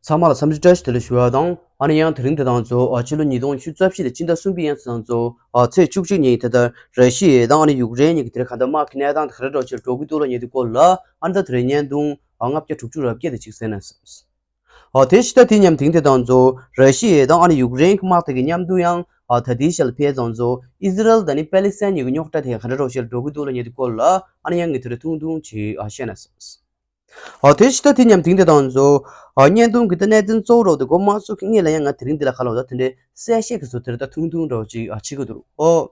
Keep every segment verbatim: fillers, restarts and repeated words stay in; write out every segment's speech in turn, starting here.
ཚང་མ་ལ་འཚམས་འདྲི་བཀྲ་ཤིས་བདེ་ལེགས་ཞུ་བ་དང་། ཨ་ནི་ཡང་དེ་རིང་དེ་དང་ཚོ་ཨ་ཕྱི་ལོ་ཉིས་སྟོང་ཉི་ཤུ་རྩ་བཞི་ལོའི་སྤྱི་ཟླ་གསུམ་པའི་ཡང་དེ་དང་ཚོ་ཨ་ཚེས་བཅུ་གཅིག་ཉིན་དེ་ལྟར་ར་ཤི་ཡ་དང་ཨ་ནི་ཡུཀ་རེན་གཉིས་ཀྱི་དེར་གང་ལྟར་དམག་གི་གནས་སྟངས་དེ་ག་རེ་འདྲ་ཞིག་འགྲོ་གི་འདུག་ལ་ཉེ་དུས་སྐོར་ལ། ཨ་ནི་ད་དེ་རིང་བརྙན་ཐུང་ཨ་ལྔ་བརྒྱ་དྲུག་ཅུ་རེ་བརྒྱད་དེ་ཅིག་གསན་ན་བསམས། ཨ་དེ་ཕྱི་ཟླ་དེ་མཉམ་དེང་དེ་དང་ཚོ་ར་ཤི་ཡ་དང་ཨ་ནི་ཡུཀ་རེན་གྱི་དམག་དེ་གི་མཉམ་དུ་ཡང་ཨ་ད་དེའི་ཞལ་ཕེ་དང་ཚོ་ཨི་ཟི་རལ་དང་ནི་པེ་ལི་སི་ཐན་གཉིས་ཀྱི་རྙོག་དྲ་དེ་ག་འདྲ་འདྲ་ཞིག་འགྲོ་གི་འདུག་ལ་ཉེ་དུས་སྐོར་ལ། ཨ་ནི་ཡང་ངས་དེ་རིང་ཐུང་ཐུང་ཅིག་ཨ་བཤད་ན་བསམས། ཨ་དེ་ཕྱི་ཟླ་དེ་མཉམ་དེང་དེ་དང་ཚོ་ཨ་བརྙན་ཐུང་གི་ད་གནད་དོན་གཙོ་བོ་རོགས་དེ་འགོ་མ་ཚུགས་ཀྱི་སྔོན་ལ་ཡང་ང་དེ་རིང་འདི་ལ་ཁ་ལོ་ད་དེ་འདྲའི་གསལ་བཤད་ཀྱི་བཟོ་དེ་རེད། ད་ཐུང་ཐུང་འདྲ་བོ་ཅིག་ཨ་བྱེད་ཀྱི་འདུག་ཨོ།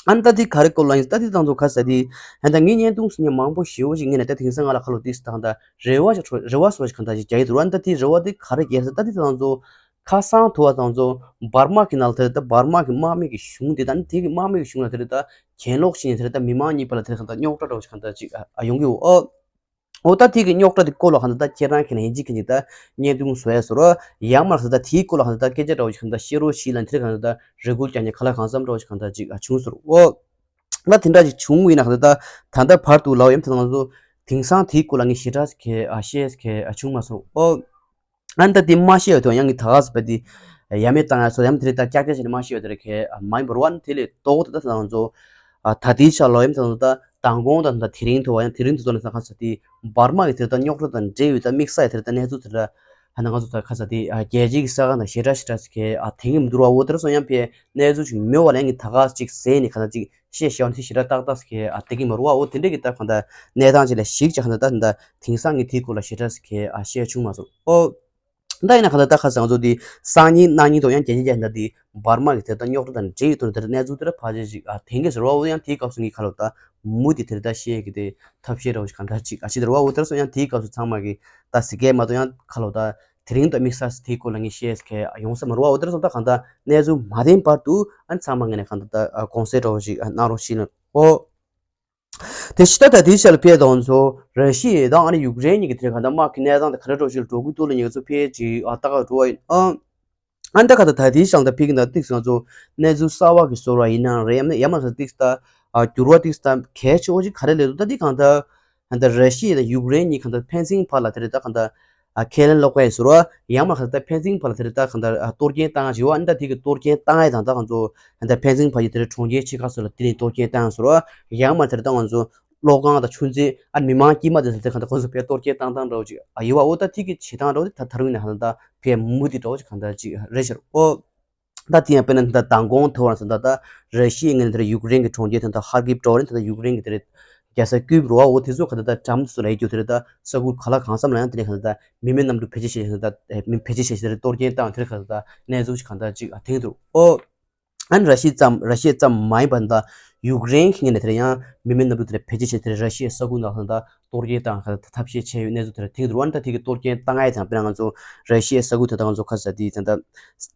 ཨ་ནི་ད་དེ་ག་རེ་སྐོར་ལ་ཡིན་ད་དེ་དང་ཚོ་ག་ས་དེ་ཨ་ད་ངས་བརྙན་ཐུང་སུ་ཉན་མང་པོ་ཞེ་པོ་ཅིག་ངས་ནས་ད་དེང་སང་ང་ལ་ཁ་ལོ་དེ་ད་ད་རེ་བ་ཞིག་རེ་བ་སོགས་ཤིག་གང་ད་ཅིག་རྒྱག་གི་འདུག་ཨ་ནི་ད་དེ་རེ་བ་དེ་ག་རེ་རྒྱག་ས་ད་དེ་དང་ཚོ་ཁ་སང་དུ་བ་དང་ཚོ་འབར་མ་གི་ནང་དེ་ད་འབར་མ་གི་དམག་མི་གི་གཞུང་དེ་ད་ནི་དེ་གི་དམག་མི་གི་གཞུང་ལ་དེ་རེད་ད་གྱེན་ལོག་ཕྱིན་ནས་དེ་རེད་ད་མི་མང་གཉིས་བར་ལ་དེ་རེད་གང་ད་རྙོག་དྲ་འདྲ་བོ་ཞིག་གང་ད་ཅིག་ཨ་ཡོང་གི་ཡོད། ཨོ། ཨོ་ད་དེ་གི་རྙོག་དྲ་དེ་སྐོར་ལ་གང་ལྟར་ད་ཁྱེད་རང་གིས་ནི་ཡིན་གཅིག་མིན་གཅིག་ད་བརྙན་ཐུང་བཟོ་ཡ་བཟོ་རོགས། ཡང་མ་རེད་ད་དེའི་སྐོར་ལ་གང་ལྟར་ད་སྐད་ཆ་འདྲ་བོ་ཞིག་གང་ལྟར་བཤད་རོགས་ཞིག་ལ་འདིར་གང་ལྟར་ད་རེ་སྐུལ་རྒྱག་ཉེ་ག་ལ་གང་འཚམ་འདྲ་བོ་ཞིག་གང་ལྟར་ཅིག་ཨ་བྱུང་ཟེར། ཨོ། ད་དེ་འདྲ་ཅིག་བྱུང་ཡིན་ན་གང་ལྟར་ད་ད་ལྟ་བར་དུ་ལའོ་ཡམ་དེ་ང་ཚོ་དེང་སང་དེའི་སྐོར་ལ་ངས་ཞེ་དྲག་ཟེར་མཁན་ཨ་བཤད་ཟེར་མཁན་ཨ་བྱུང་མ་སོང་། ཨོ། ཨ་ནི་ད་དེ་མ་ཤེས་ཡོད་དོ་ཡང་གི་ད་ག་ཟེར་བ་དེ་ཡ་མེད་བཏང་ཡ་སོ་ཡ་མེད་དེ་རེད་ད་ཀྱག་ཀྱག་བྱས་ནས་མ་ཤེས་ཡོད་དེ་རེད་ཁེ་ཨ་མ་ཡིན་པར་བ་ནི་དེ་ལས་ཏོག་ཏུ་ད་ང་ཚོ་ཨ་ད་ལྟའི་ཆ་ལོ་ཡ་མེད་ད་ང་ཚོ་ད་མདང་དགོང་ད་ད་དེ་རིང་དུ་བ་ཡང་དེ་རིང་དུ་ཚོ་ནས་ད་ག་ཟེར་དེ་འབར་མ་གི་དེ་ད་རྙོག་དྲ་དང་འབྲེལ་ཡོད་ད་དམིགས་བསལ་ཡ་དེ་ད་གནས་ཚུལ་དེ་ད་ཨ་ན་ང་ཚོ་ད་ག་ཟེར་དེ་ཨ་རྒྱལ་སྤྱིའི་གི་ས་ཁང་དང་ཞེ་དྲག་ཞེ་དྲག་ཟེར་ཁེ་ཨ་དེང་གི་མི་འདུག་ར་འོ་དེ་ར་སོང་ཡང་ཕེ་གནས་ཚུལ་ཞིག་མེད་བ་ལ་ཡང་གི་ད་ག་ཅིག་ཟེར་ནས་ག་ད་ཅིག་ཤེས་ཤེས་བ་ནི་ཞེ་དྲག་ཏག་ཏག་ཟེར་ཁེ་ཨ་དེ་གི་མ་རུ་བ་འོ་དེ་འདྲས་ཀྱི་ད་གང་ལྟར་གནས་སྟངས་ཅིག་ལ་གཞིགས་ཀྱི་གང་ལྟར་ད་ད་དེང་སང་གི་དེའི་སྐོར་ལ་ཞེ་དྲག་ཟེར་ཁེ་ཨ་བཤད་བྱུང་མ་སོང་། ཨོ། ད་ཡིན་ན་གང་ལྟར་ད་ཁ་སང་ང་ཚོ་འདི་སང་ཉིན་གནངས་ཉིན་དུ་ཡང་རྒྱ་ཉིན་རྒྱ་ཉིན་ད་འདི་འབར་མ་གི་དེ་ད་རྙོག་དྲ་དང་འབྲེལ་ཡོད་དོན་དེར་གནས་ཚུལ་དེར་ཕལ་ཆེར་ཅིག་ཨ་དེང་གི་ཟེར་བ་འོ་ཡང་དེའི་སྐབས་སུ་ངའི་ཁ་ལོ་ད་མུ་དེ་དེར་ད་བཤད་གི་དེ་ཐབས་ཤེས་ར་བ་ཞིག་གང་ལྟར་ཅིག་ཨ་ཅི་དེར་བ་འོ་དེར་སོང་ཡང་དེའི་སྐབས་སུ་ཚང་མ་གི་ད་ཟི་གེ་མ་གཏོགས་ཡང་ཁ་ལོ་ད་དེ་རིང་ད་དམིགས་བསལ་དེའི་སྐོར་ལ་ངས་བཤད་ཟེར་མཁན་ཡོང་ས་མ་རུ་བ་འོ་དེར་སོང་ད་གང་ལྟར་གནས་ཚུལ་མ་བདེན་བར་དུ་ཨ་ཚང་མ་ངས་ནས་གང་ལྟར་ད་དགོངས་སེལ་ར་བ་ཞིག་གནང་རོགས་ཞེས་ནས་ཨོ། དེ་ཕྱི་ད་ལྟ་དེའི་ཤར་ཕེ་དང་ཚོ་ར་ཤི་ཡ་དང་ཨ་ནི་ཡུཀ་རེན་གཉིས་ཀྱི་དེ་ག་ད་དམག་གི་གནས་སྟངས་དེ་ག་རེ་འགྲོ་ཞིག་འགྲོ་གི་འདུག་ལ་ཉེ་ཚོ་ཕེ་ཅིག་ཨ་ཏག་འགྲོ་བ་ཡིན་ཨ། ཨ་ད་ག་ད་ད་དེའི་ཤང་ད་ཕེ་གི་ད་ཏིག་སོང་ཚོ་གནས་ཚུལ་གསར་བ་གི་སོར་བ་ཡིན་ན་རེད་ཡ་མ་ཡ་མ་ད་ཏིག་ད་ཨ་འགྱུར་བ་ཏིག་ད་གལ་ཆེ་བོ་ཅིག་ག་རེ་ལས་འདུག་ད་ཏིག་གང་ད་ད་ར་ཤི་ཡ་དང་ཡུཀ་རེན་གཉིས་གང་ད་ཕན་ཚུན་བར་ལ་དེ་རེད་ད་གང་ད། ཨ་ཁས་ལེན་ལོག་པའི་ཟུར་བ་ཡང་མ་ག་ད་ཕན་ཚུན་བར་ལ་དེ་རེད་ད་གང་ལྟར་ཨ་གཏོར་སྐྱོན་བཏང་བཞི་བ་ཨ་ནི་ད་དེ་གི་གཏོར་སྐྱོན་བཏང་ཡ་དང་ད་ང་ཚོ་ད་ཕན་ཚུན་བར་གྱི་དེ་རེད་གྲོང་ཁྱེར་ཆེ་ཁག་སོགས་ལ་དེ་ནས་གཏོར་སྐྱོན་བཏང་ཟུར་བ་ཡང་མ་དེ་རེད་ད་ང་ཚོ་གློག་ཁང་དང་ཆུ་མཛོད་ཨ་མི་མང་དཀྱུས་མ་དེ་ཚོ་དེ་གང་ལྟར་ཁོ་ཚོ་ཕའི་གཏོར་སྐྱོན་བཏང་བཏང་འདྲ་བོ་ཅིག་ཨ་ཡོད་བ་འོ་ད་དེ་གི་བྱེད་སྟངས་འདྲ་བོ་དེ་ད་ད་རུང་ནས་གང་ལྟར་ཕའི་མུ་དེ་འདྲ་བོ་ཅིག་གང་ལྟར་ཅིག་རེད་ཤག་ཨོ། ད་དེ་ཡང་དཔེར་ན་ད་མདང་དགོང་ཐོས་པ་ན་ད་ལྟ་ར་ཤི་ཡའི་ངོས་ནས་དེ་ཡུཀ་རེན་གྱི་གྲོང་ཁྱེར་དེ་ད་ཧར་ཀིབ་འགྲོ་བ་རེད་ད་ལྟ་ཡུཀ་རེན་གྱི་དེ་རེད་རྒྱལ་ས་ཀིབ་རུ་བ་འོ་དེ་ཚོ་ག་ད་ད་འགྲམ་དུ་ལ་ཡོད་རྒྱུ་དེ་རེད་ད་ས་ཁུལ་ག་ལ་གང་འཚམ་ལ་ཡང་དེ་ནས་ག་ད་ད་མི་མེད་གནམ་གྲུ་བེད་སྤྱོད་བྱས་ད་ད་མི་བེད་སྤྱོད་བྱས་དེ་རེད་གཏོར་སྐྱོན་བཏང་དེ་རེད་ག་ད་ད་གནས་ཚུལ་ཞིག་གང་ད་ཅིག་ཨ་ཐེངས་དུ་ཨོ། ཨ་ནི་ར་ཤི་ཡ་ཙམ་ར་ཤི་ཡ་ཙམ་མ་ཡིན་པ་ད་ཡུཀ་རེན་གྱི་ངོས་ནས་དེ་རེད་ཡང་མི་མེད་གནམ་གྲུ་དེ་རེད་བེད་སྤྱོད་བྱས་དེ་རེད་ར་ཤི་ཡའི་ས་ཁུལ་ནང་ལ་ད་གཏོར་སྐྱོན་བཏང་ག་ད་ཐབས་ཤེས་བྱས་ཡོད་གནས་ཚུལ་དེ་རེད་ཐེངས་དུ་རུ་ཨ་ནི་ད་དེ་གི་གཏོར་སྐྱོན་བཏང་ཡ་དང་དཔེར་ན་ང་ཚོ་ར་ཤི་ཡའི་ས་ཁུལ་དེ་ད་ང་ཚོ་ཁ་ས་དེ་ད་ད་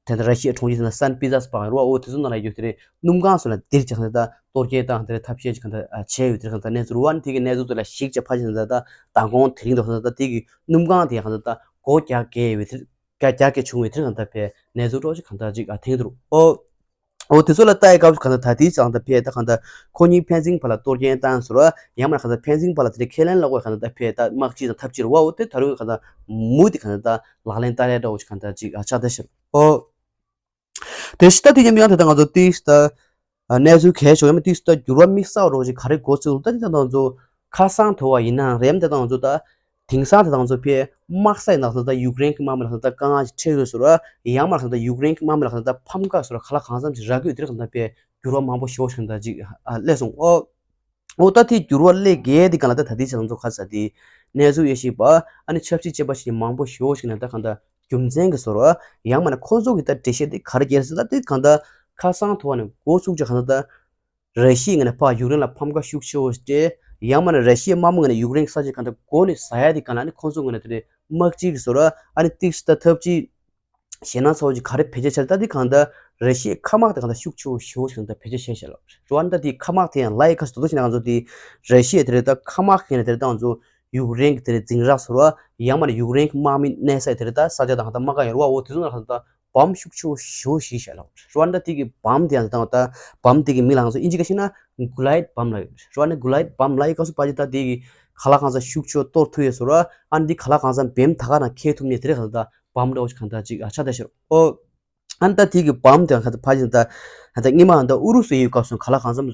དེ་ད་ར་ཤི་ཡའི་གྲོང་ཁྱེར་དེ་ད་སན་པི་ཏར་སྦག་རུ་བ་འོ་དེ་ཚོ་ནང་ལ་ཡོད་དེ་རེད་སྣུམ་ཁང་སོགས་ལ་དེར་ཅིག་གང་ལྟར་ད་གཏོར་སྐྱོན་བཏང་དེ་རེད་ཐབས་ཤེས་ཅིག་གང་ལྟར་བྱས་ཡོད་དེ་རེད་གང་ལྟར་གནས་ཚུལ་རུ་ཨ་ནི་དེ་གི་གནས་ཚུལ་དེ་ལ་གཞིགས་བྱས་ཕ་ཤི་ད་ད་མདང་དགོང་དེ་རིང་དུ་གང་ལྟར་ད་དེ་གི་སྣུམ་ཁང་དེ་གང་ལྟར་ད་སྒོ་རྒྱག་གི་ཡོད་དེ་རེད། རྒྱ་རྒྱ་སྐད་བྱུང་བའི་དེར་གང་ལྟར་ཕའི་གནས་ཚུལ་འདྲ་ཅིག་གང་ལྟར་ཅིག་ཨ་ཐེངས་དུ་ཨོ། ཨོ་དེ་ཚོ་ལ་ལྟ་ཡི་སྐབས་སུ་གང་ལྟར་ད་ལྟའི་ཆ་ལ་ད་ཕའི་ད་གང་ལྟར་ཁོ་གཉིས་ཕན་ཚུན་བར་ལ་གཏོར་སྐྱོན་བཏང་ཟེར་བ་ཡང་མ་གང་ལྟར་ཕན་ཚུན་བར་ལ་དེ་ལས་ཁས་ལེན་ལོག་པའི་གང་ལྟར་ད་ཕའི་ད་དམག་སྤྱི་དང་ཐབས་ཇུས་རེད་བ་ཨོ་དེ་ད་རུང་གང་ལྟར་མུ་དེ་གང་ལྟར་ད་ལག་ལེན་བསྟར་ཡ་འདྲ་བོ་ཞིག་གང་ལྟར་ཅིག་ཨ་ཆགས་བསྡད་ཤག་ཨོ། དེ་ཕྱི་ད་དེ་མཉམ་ཡང་དེ་ད་ང་ཚོ་ཏིས་ད་གནས་ཚུལ་གལ་ཆེ་བ་ཡང་ཏིས་ད་འགྱུར་བ་དམིགས་བསལ་རོགས་ཅིག་ག་རེ་འགོ་ཚུགས་ད་དེ་ད་ང་ཚོ་ཁ་སང་དུ་བ་ཡིན་ན་རེམ་དེ་ད་ང་ཚོ་ད་དེང་སང་དེ་ད་ང་ཚོ་ཕའི་དམག་ས་ཡི་ནང་ད་ད་ཡུཀ་རེན་གྱི་དམག་མི་ལ་ད་དཀའ་ངལ་ཅིག་འཕྲད་ཡོད་ཟེར་བ་ཡང་མ་ད་ད་ཡུཀ་རེན་གྱི་དམག་མི་ལ་ད་ད་ཕམ་ཁ་ཟེར་བ་ག་ལ་གང་འཚམ་ཅིག་རག་གི་ཡོད་དེ་རེད་གང་ད་ཕའི་འགྱུར་བ་མང་པོ་ཞེ་པོ་ཞིག་ད་ཅིག་སླེབས་སོང་ཨོ། ཨོ་ད་དེ་འགྱུར་བ་སླེབས་གལ་དེ་གང་ལ་ད་ད་དེ་ཆ་ལ་ཚོ་ཁ་ས་དེ་གནས་ཚུལ་དབྱེ་ཞིབ་པ་ཨ་ནི་ཆབ་སྲིད་དཔྱད་པ་ཞིག་མང་པོ་ཞེ་པོ་ཞིག་ནས་ད་གང་ལྟར་རྒྱུ་མཚན་གྱི་བཟོ་འདྲ་ཡང་མིན་ན་ཁོ་ཚོ་གི་ད་འགྲེལ་བཤད་དེ་ག་རེ་རྒྱག་ཟེར་ད་དེ་གང་ལྟར་ཁ་སང་དུ་བ་ནས་འགོ་ཚུགས་ཀྱི་གང་ལྟར་ད་ར་ཤི་ཡའི་ངོས་ནས་ཕར་ཡུཀ་རེན་ལ་ཕམ་ཁ་ཤུགས་ཆེ་བོ་སྤྲད་ཡང་མིན་ན་ར་ཤི་ཡའི་དམག་མི་ངོས་ནས་ཡུཀ་རེན་གྱི་ས་ཆ་གང་ལྟར་འགོ་ནས་ཟ་ཡ་དེ་གང་ལ་ཨ་ནི་ཁོ་ཚོ་ངོས་ནས་དེ་འདྲའི་དམག་སྤྱི་གི་བཟོ་འདྲ་ཨ་ནི་ཏིག་ཙམ་ད་ཐབས་ཅིག་ཞེད་སྣང་ཚ་བོ་ཅིག་ག་རེ་བེད་སྤྱོད་བྱས་ད་འདི་གང་ལྟར་ར་ཤི་ཡའི་མཁའ་དམག་དེ་གང་ལྟར་ཤུགས་ཆེ་བོ་ཞེ་པོ་ཞིག་གང་ལྟར་བེད་སྤྱོད་བྱས་ཤག་ལ། རེད་བ། ད་འདི་མཁའ་དམག་དེ་ཡང་ལ་ཡི་ཁ་སོ་དོ་ཞིག་ན་ང་ཚོ་འདི་ར་ཤི་ཡ་དེ་རེད་ད་མཁའ་དམག་གི་ནས་དེ་རེད་ད་ང་ཚོ་ཡུཀ་རེན་གྱི་དེ་རེད་འཛིང་རགས་ཟེར་བ་ཡང་མ་ནས་ཡུཀ་རེན་གྱི་དམག་མི་གནས་ས་དེ་རེད་ད་ས་ཆ་དང་གང་ལྟར་དམག་སྒར་ཡོད་རེད་བ། འོ་དེ་ཚོ་ན་གང་ལྟར་བམ་ཤུགས་ཆེ་བོ་ཞེ་པོ་ཞིག་བཞག་ལ། རེད་བ། ད་འདི་གི་བམ་དེ་ཡང་ད་ད་བམ་དེ་གི་མིང་ལ་ང་ཚོ་ཨིན་ཇི་སྐད་བཤད་ན་གུ་ལའེད་བམ་ལ་ཡོད་རེད་བ། ནི་གུ་ལའེད་བམ་ལ་ཡི་ཁ་སོ་པ་ཅི་ད་དེ་གི་ག་ལ་གང་ས་ཤུགས་ཆེ་བོ་གཏོར་ཐུབ་ཡོད་ཟེར་བ་ཨ་ནི་འདི་ག་ལ་གང་ས་བེམ་ད་ག་ན་ཁེལ་ཐུབ་ནས་དེ་རེད་གང་ལྟར། བམ་འདྲ་བོ་ཞིག་གང་ལྟར་ཅིག་ཨ་ཆགས་བསྡད་ཤག་ཨོ། ཨ་ནི་ད་དེ་གི་བམ་དེ་གང་ལྟར་ཕ་ཅིན་ད་ད་སྔོན་མ་ད་ཨུ་རུ་སུ་ཡོད་སྐབས་སུ་ག་ལ་གང་འཚམ་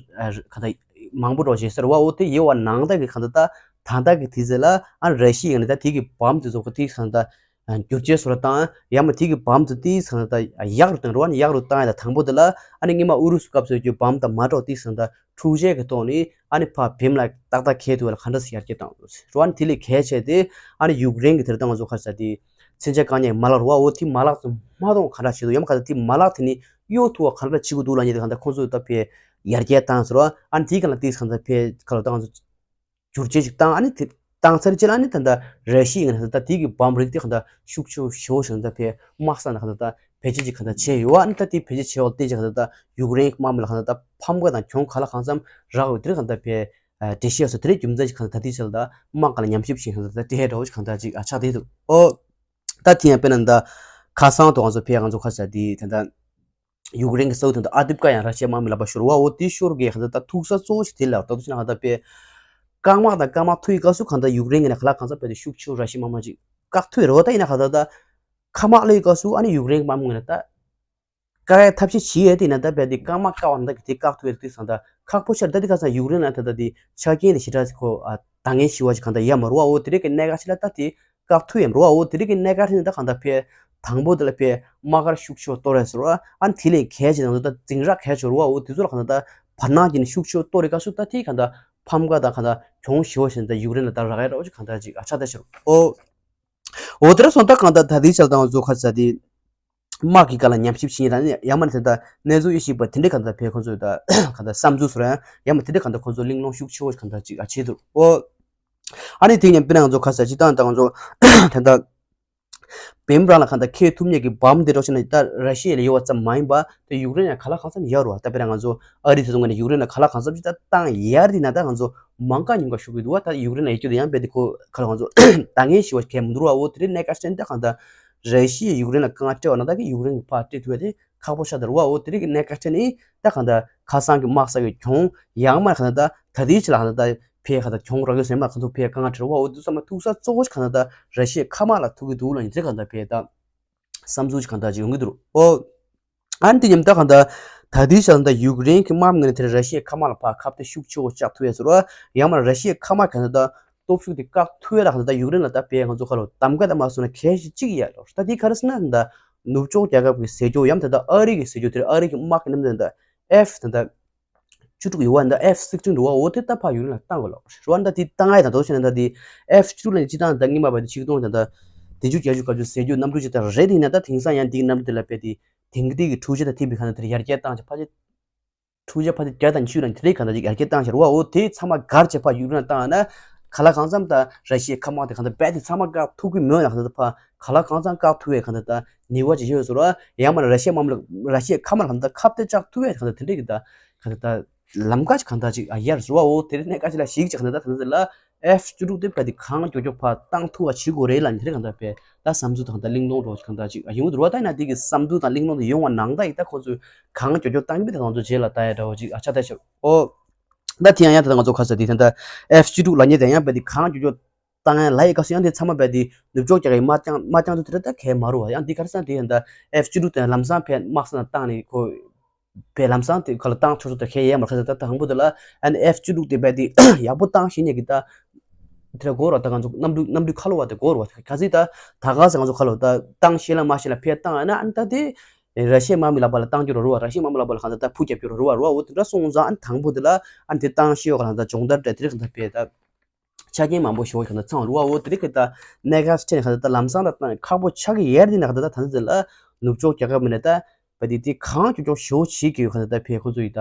གང་ལྟར་མང་པོ་འགྲོ་བྱས་ཟེར་བ་འོ་དེ་ཡོད་པ་ནང་ད་གི་གང་ལྟར་ད་ད་ལྟ་གི་དུས་ཚོད་ལ་ཨ་ར་ཤི་ཡ་ནས་ད་དེ་གི་བམ་དེ་ཚོ་གི་དེ་གང་ལྟར་བསྒྱུར་བཅོས་སོགས་ལ་བཏང་ཡང་མ་དེ་གི་བམ་དེ་དེ་གང་ལྟར་ཡག་རུ་བཏང་རུ་བ་ནི་ཡག་རུ་བཏང་ཡ་ད་དང་པོ་དེ་ལ་ཨ་ནི་སྔོན་མ་ཨུ་རུ་སུ་སྐབས་སུ་ཡོད་རྒྱུ་བམ་དང་མ་འགྲོ་དེ་གང་ལྟར་འཁྲུག་ཆས་ཀྱི་ཐོག་ནས་ཨ་ནི་ཕར་བེམ་ལ་ཏག་ཏག་ཁེལ་ཐུབ་པ་ལ་ག་འདྲ་སེ་ཡར་རྒྱས་བཏང་འདུག་ཟེར་བ་ནི་དེ་ལས་གལ་ཆེ་དེ་ཨ་ནི་ཡུཀ་རེན་གྱི་དེར་ད་ང་ཚོ་ཁ་ས་དེ་མཚོན་ཆ་བཀག་ཉར་མ་ལག་རེད་བ། འོ་དེ་མ་ལག་ཚོ་མ་གཏོང་ག་འདྲ་བྱེད་འདུག་ཡང་ཁ་ས་དེ་མ་ལག་དེ་ནི་གཡོལ་ཐུབ་པ་ག་འདྲ་བྱེད་དགོས་འདུག་ལབ་མཁན་དེ་གང་ལྟར་ཁོང་ཚོས་ད་ཕར་ཡར་རྒྱས་བཏང་ཟེར་བ་ཨ་ནི་དེ་ག་ལ་དེ་གང་ལྟར་ཕར་ཁ་ལ་ད་ང་ཚོ་བསྒྱུར་བཅོས་ཤིག་བཏང་ཨ་ནི་དེ་བཏང་ཚར་རྗེས་ལ་ཨ་ནི་ད་ལྟ་ར་ཤི་ཡའི་ངོས་ནས་ད་ལྟ་དེ་གི་བམ་རིགས་དེ་གང་ལྟར་ཤུགས་ཆེ་ཤོས་ཤིག་ད་ཕར་དམག་ས་ནང་གང་ལྟར་ད་བེད་སྤྱོད་ཅིག་གང་ལྟར་བྱས་ཡོད་ཨ་ནི་ད་དེ་བེད་སྤྱོད་བྱས་འོག་དེ་ཅིག་གང་ལྟར་ད་ཡུཀ་རེན་གྱི་དམག་མི་ལ་གང་ལྟར་ད་ཕམ་ཁ་དང་གྱོང་ག་ལ་གང་འཚམ་རག་ཡོད་དེ་གང་ལྟར་ཕར་འགྲེལ་བཤད་སོགས་དེ་རིགས་རྒྱུ་མཚན་ཅིག་གང་ལྟར་ད་དེ་ཅིག་ལ་ད་དམག་སྒར་ལ་ཉམས་ཞིབ་བྱེད་གང་ལྟར་ད་དེ་འདྲ་བོ་ཅིག་གང་ལྟར་ཅིག་ཨ་ཆགས་བསྡད་འདུག་ཨོ། ད་དེ་ཡང་དཔེར་ན་ད་ཁ་སང་དུ་ང་ཚོ་ཕར་ང་ཚོ་ཁ་ས་དེ་ད་ལྟ་ཡུཀ་རེན་གྱི་ས་ཁུལ་དེ་འདྲ་ཨ་དིབ་ཀ་ཡང་ར་ཤི་ཡའི་དམག་མི་ལག་པར་ཤོར་བ་འོ་དེ་ཤོར་གི་གང་ལྟར་ད་ཐུག་ས་གཙོ་བོ་ཞིག་དེ་ལ་ད་དུ་ཕྱིན་ན་གང་ལྟར་ཕར་རྐང་དམག་དང་རྐང་དམག་ཐུག་ཡི་སྐབས་སུ་གང་ལྟར་ཡུཀ་རེན་གྱི་ནས་ག་ལ་གང་འཚམ་ཕར་དེ་ཤུགས་ཆེ་ར་ཤི་ཡའི་དམག་མི་ཅིག་བཀག་ཐུབ་ཡོད་རེད་བ། ད་ཡིན་ན་གང་ལྟར་ད་མཁའ་དམག་སླེབས་ཡི་སྐབས་སུ་ཨ་ནི་ཡུཀ་རེན་གྱི་དམག་མི་ངོས་ནས་ད་བཀག་ཡའི་ཐབས་ཤེས་བྱེད་ཡས་དེ་ཡིན་ན་ད་ཕར་དེ་རྐང་དམག་བཀག་པ་ན་ད་དེ་བཀག་ཐུབ་ཡས་དེ་སང་ད་ཁག་པོ་ཆགས་ད་དེ་ག་སང་ཡུཀ་རེན་ལ་ད་ད་དེ་ཆ་རྐྱེན་དེ་ཞེ་དྲག་ཁོ་ཨ་འདང་ངེས་ཞེ་པོ་ཅིག་གང་ལྟར་ཡོད་མ་རེད་བ། འོ་དེ་རིགས་ཀྱི་གནད་འགག་ཅིག་ལ་ད་དེ་བཀག་ཐུབ་ཡས་མ་རེད་བ། འོ་དེ་རིགས་ཀྱི་གནད་འགག་དེ་ནི་ད་གང་ལྟར་ཕར་དང་པོ་དེ་ལ་ཕར་དམག་སྒར་ཤུགས་ཆེ་བ་གཏོར་ཡས་ཟེར་བ་ཨ་ནི་དེ་ལས་གལ་ཆེ་ནང་དུ་ད་འཛིང་རགས་གལ་ཆེ་རེད་བ། འོ་དེ་ཚོ་ལ་གང་ལྟར་ད་བར་སྣང་བྱས་ནས་ཤུགས་ཆེ་བ་གཏོར་ཡི་སྐབས་སུ་ད་དེ་གང་ལྟར་ཕམ་ཁ་དང་གང་ལྟར་གྱོང་ཞེ་པོ་ཞིག་ད་ཡུཀ་རེན་ལ་ད་རག་ཡས་འདྲ་བོ་ཅིག་གང་ལྟར་ཅིག་ཨ་ཆགས་བསྡད་ཤག་འོ། འོ་དེ་འདྲ་སོང་ད་གང་ལྟར་ད་དེའི་ཆ་ལ་ད་ང་ཚོ་ཁ་ས་དེ་དམག་གི་སྒང་ལ་ཉམས་ཞིབ་བྱེད་ཡས་དང་ཡང་མིན་ན་ད་ལྟ་གནས་ཚུལ་དབྱེ་ཞིབ་པ་དེ་འདྲས་གང་ལྟར་ཕར་ཁོང་ཚོས་ད་གང་ལྟར་བསམ་ཚུལ་བཟོ་ཡས་ཡང་མིན་དེ་འདྲས་གང་ལྟར་ཁོང་ཚོ་གླེང་སློང་ཤུགས་ཆེ་བོ་གང་ལྟར་ཅིག་ཨ་བྱས་འདུག་འོ། ཨ་ནི་དེ་ཡང་དཔེར་ན་ང་ཚོ་ཁ་ས་སྤྱིར་བཏང་ད་ང་ཚོ་ད་ལྟ་བེམ་རང་ལ་གང་ལྟར་འཁེལ་ཐུབ་མཁན་གྱི་བམ་དེ་འདྲ་བྱས་ན་ད་ར་ཤི་ཡ་ལ་ཡོད་པ་ཙམ་མ་ཡིན་པ་དེ་ཡུཀ་རེན་ཡང་ག་ལ་གང་འཚམ་ཡོད་རེད་བ། ད་དཔེར་ན་ང་ཚོ་ཨ་རི་དེ་ཚོ་ངོས་ནས་ཡུཀ་རེན་ལ་ག་ལ་གང་འཚམ་ཅིག་ད་བཏང་ཡས་དེ་ན་ད་ང་ཚོ་མང་དཀའ་ཉུང་དཀའ་ཤོར་གྱི་འདུག་བ། ད་ཡུཀ་རེན་ལ་ཡོད་རྒྱུ་དེ་ཡང་རྦད་དེ་ཁོ་ག་ལ་ང་ཚོ་འདང་ངེས་ཞེ་པོ་གང་མི་འདུག་བ། འོ་དེ་རིང་གནད་འགག་ཅན་ད་གང་ལྟར་ར་ཤི་ཡས་ཡུཀ་རེན་ལ་དཀའ་ངལ་སྤྲད་པ་ན་ད་གི་ཡུཀ་རེན་གྱི་ཕར་སྤྲད་ཐུབ་ཡས་དེ་ཁག་པོ་ཆགས་བསྡད་རེད་བ། འོ་དེ་རིང་གི་གནད་འགག་ཅན་ནི་ད་གང་ལྟར་ཁ་སང་གི་དམག་ས་གི་གྱོང་ཡང་མ་གང་ལྟར་ད་ད་ལྟའི་ཆ་ལ་གང་ལྟར་ཕར་གང་ལྟར་གྱོང་རག་གི་ཟེར་མ་གང་ཐུབ་ཕར་དཀའ་ངལ་འཕྲད་རེད་བ། འོ་དེ་ཚང་མ་ཐུག་ས་གཙོ་བོ་གང་ལྟར་ར་ཤི་ཡའི་མཁའ་དམག་ལ་ཐུག་གི་འདུག་ལབ་ཡིན་དེ་གང་ལྟར་ཕར་ད་བསམ་ཚུལ་གང་ལྟར་ཅིག་ཡོང་གི་འདུག་འོ། ཨ་ནི་དེ་མཉམ་དུ་གང་ལྟར་ད་ལྟའི་ཆ་ལ་ད་ཡུཀ་རེན་གྱི་དམག་མི་ངོས་ནས་དེར་ར་ཤི་ཡའི་མཁའ་དམག་ལ་ཕར་ཁ་གཏད་ཤུགས་ཆེ་བོ་བཅག་ཐུབ་ཡས་ཟེར་བ། ཡང་མ་ར་ཤི་ཡའི་མཁའ་དམག་གང་ལྟར་ད་སྟོབས་ཤུགས་དེ་བཀག་ཐུབ་ཡས་ལ་གང་ལྟར་ད་ཡུཀ་རེན་ལ་ད་ཕར་ང་ཚོ་ཁ་ལོ་གདམ་ག་ད་མ་སོང་ན་གལ་ཆེ་གཅིག་ཡོད་རེད། ད་དེ་ག་རེ་ཟེར་ན་ད་ནུབ་ཕྱོགས་རྒྱལ་ཁབ་ཀྱི་ཟས་རྒྱུ་ཡང་ད་ད་ཨ་རི་གི་ཟས་རྒྱུ་དེར་ཨ་རི་གི་དམག་གི་རྣམ་ཐར་ད་ཨེཕ་ད་ད་བཅུ་དྲུག་ཡོད་བ་ད་ཨེཕ་སིག་སྟིན་རེད་བ། འོ་དེ་ད་ཕར་ཡུཀ་རེན་ལ་བཏང་དགོས་ལོ་རེད་བ། ད་དེ་བཏང་ཡས་དང་དོ་བྱས་ན་ད་དེ་ཨེཕ་བཅུ་དྲུག་ལ་སྤྱིར་བཏང་ད་སྔོན་མ་བ་དེ་ཆིག་སྟོང་ད་ད་བདུན་ཅུ་བརྒྱད་ཅུ་སྐབས་ཀྱི་ཟས་རྒྱུ་གནམ་གྲུ་ཅིག་ད་རེད། དེ་ཡིན་ན་ད་དེང་སང་ཡང་དེའི་གནམ་གྲུ་དེ་ལ་དཔེ་དེ་དེང་དུས་ཀྱི་འཕྲུལ་ཆས་དང་མཐུན་པའི་གང་ལྟར་དེར་ཡར་རྒྱས་བཏང་བྱས་ཕལ་ཆེར་འཕྲུལ་ཆས་ཕལ་ཆེར་བརྒྱ་དང་ཉི་ཤུ་ལ་དེ་རིང་གང་ལྟར་ཅིག་ཡར་རྒྱས་བཏང་ཤར་བ། འོ་དེ་ཚང་མ་སྒར་བྱས་ཕར་ཡུཀ་རེན་ལ་བཏང་ཡ་ན་ག་ལ་གང་འཚམ་ད་ར་ཤི་ཡའི་མཁའ་དམག་དེ་གང་ལྟར་རྦད་དེ་ཚང་མ་བཀག་ཐུབ་ཀྱི་མོད་ལ་གང་ལྟར་ཕར་ག་ལ་གང་འཚམ་བཀག་ཐུབ་ཡས་གང་ལྟར་ད་ནུས་པ་ཅིག་ཡོད་ཟེར་བ། ཡང་མ་ར་ཤི་ཡའི་དམག་མི་ལ་ར་ཤི་ཡའི་མཁའ་དམག་ལ་གང་ལྟར་ཁ་གཏད་བཅག་ཐུབ་ཡས་གང་ལྟར་དེ་འདྲ་གི་ད་གང་ལྟར་ད་ལམ་ཁ་ཅིག་གང་ལྟར་ཅིག་ཨ་ཡར་ཟེར་བ། འོ་དེ་རིང་གནད་འགག་ཅིག་ལ་ཞིག་ཅིག་གང་ལྟར་ད་གང་ལྟར་ལ་ཨེཕ་བཅུ་དྲུག་དེ་རྦད་དེ་གང་མགྱོགས་མགྱོགས་ཕར་བཏང་ཐུབ་པ་བྱེད་དགོས་རེད་ལབ་ནས་དེ་རིང་གང་ལྟར་དཔེ་ད་བསམ་ཚུལ་དང་ད་གླེང་སློང་འདྲ་བོ་ཅིག་གང་ལྟར་ཅིག་ཡོང་གི་འདུག་བ། ད་ཡིན་ན་དེ་གི་བསམ་ཚུལ་དང་གླེང་སློང་དེ་ཡོང་བ་ནང་ལྟར་ཡིན་ད་ཁོང་ཚོས་གང་མགྱོགས་མགྱོགས་བཏང་གི་མེད་ད་ང་ཚོ་རྗེས་ལ་ལྟ་ཡ་འདྲ་བོ་ཅིག་ཨ་ཆགས་བསྡད་ཤག་འོ། ད་དེ་ཡང་ཡང་ད་ང་ཚོ་ཁ་ས་དེ་ད་ལྟ་ཨེཕ་བཅུ་དྲུག་ལབ་མཁན་དེ་ཡང་རྦད་དེ་གང་མགྱོགས་མགྱོགས་བཏང་ཡ་ལབ་ཡི་སྐབས་སུ་ཡང་དེ་ཚང་མ་རྦད་དེ་ནུབ་ཕྱོགས་རྒྱལ་ཁབ་ཀྱི་དམག་རྐྱང་དམག་རྐྱང་དུ་དེ་འདྲ་ད་གལ་མ་རུང་བ། ཡང་དེ་ག་རེ་ཟེར་ན་དེ་ཡང་ད་ཨེཕ་བཅུ་དྲུག་དེ་ལམ་སང་ཕར་དམག་ས་ནང་བཏང་ནས་ཁོ་ཕར་ལམ་སང་དེ་ག་ལ་བཏང་ཆོག་ཆོག་ད་གལ་ཡོད་མ་རེད། ཁ་ས་ད་དང་པོ་དེ་ལ་ཨ་ནི་ཨེཕ་བཅུ་དྲུག་དེ་རྦད་དེ་ཡག་པོ་བཏང་ཤེས་མཁན་གྱི་ད་དེ་འདྲ་དགོས་རེད་བ། ད་ང་ཚོ་གནམ་གྲུ་གནམ་གྲུ་ཁ་ལོ་བ་དེ་དགོས་རེད་བ། ག་ཚོད་ད་ད་ག་ཚོད་ང་ཚོ་ཁ་ལོ་ད་བཏང་ཤེས་ལ་མ་ཤེས་ལ་ཕར་བཏང་ཨ་ན་ཨ་ནི་ད་དེ་ར་ཤི་ཡའི་དམག་མི་ལག་པ་ལ་བཏང་རྒྱུ་རེད་བ། ར་ཤི་ཡའི་དམག་མི་ལག་པ་ལ་གང་ལྟར་ད་ཕུ་རྒྱབ་རྒྱུ་རེད་བ། འོ་དེ་འདྲ་སོང་ཙང་ཨ་ནི་དང་པོ་དེ་ལ་ཨ་ནི་དེ་བཏང་ཤེས་ཡོད་ག་ལ་ད་སྦྱོང་བརྡར་འདྲ་དེ་རིགས་གང་ལྟར་ཕར་ད། ཆ་རྐྱེན་མང་པོ་ཞེ་པོ་གང་ལྟར་ཚང་རུ་བ། འོ་དེ་རིགས་ཀྱི་ད་གནད་འགག་ཆེ་ནས་གང་ལྟར་ད་ལམ་སང་ད་ཁག་པོ་ཆགས་ཀྱི་ཡོད་རེད། དེ་ནས་གང་ལྟར་ད་ད་ལྟ་ལ་ནུབ་ཕྱོགས་རྒྱལ་ཁབ་མི་ནས་ད་བ་དེ་དེ་གང་མགྱོགས་མགྱོགས་ཞེ་པོ་བྱེད་ཀྱི་ཡོད། གང་ལྟར་ད་ཕར་ཁོ་ཚོ་ཡི་ད་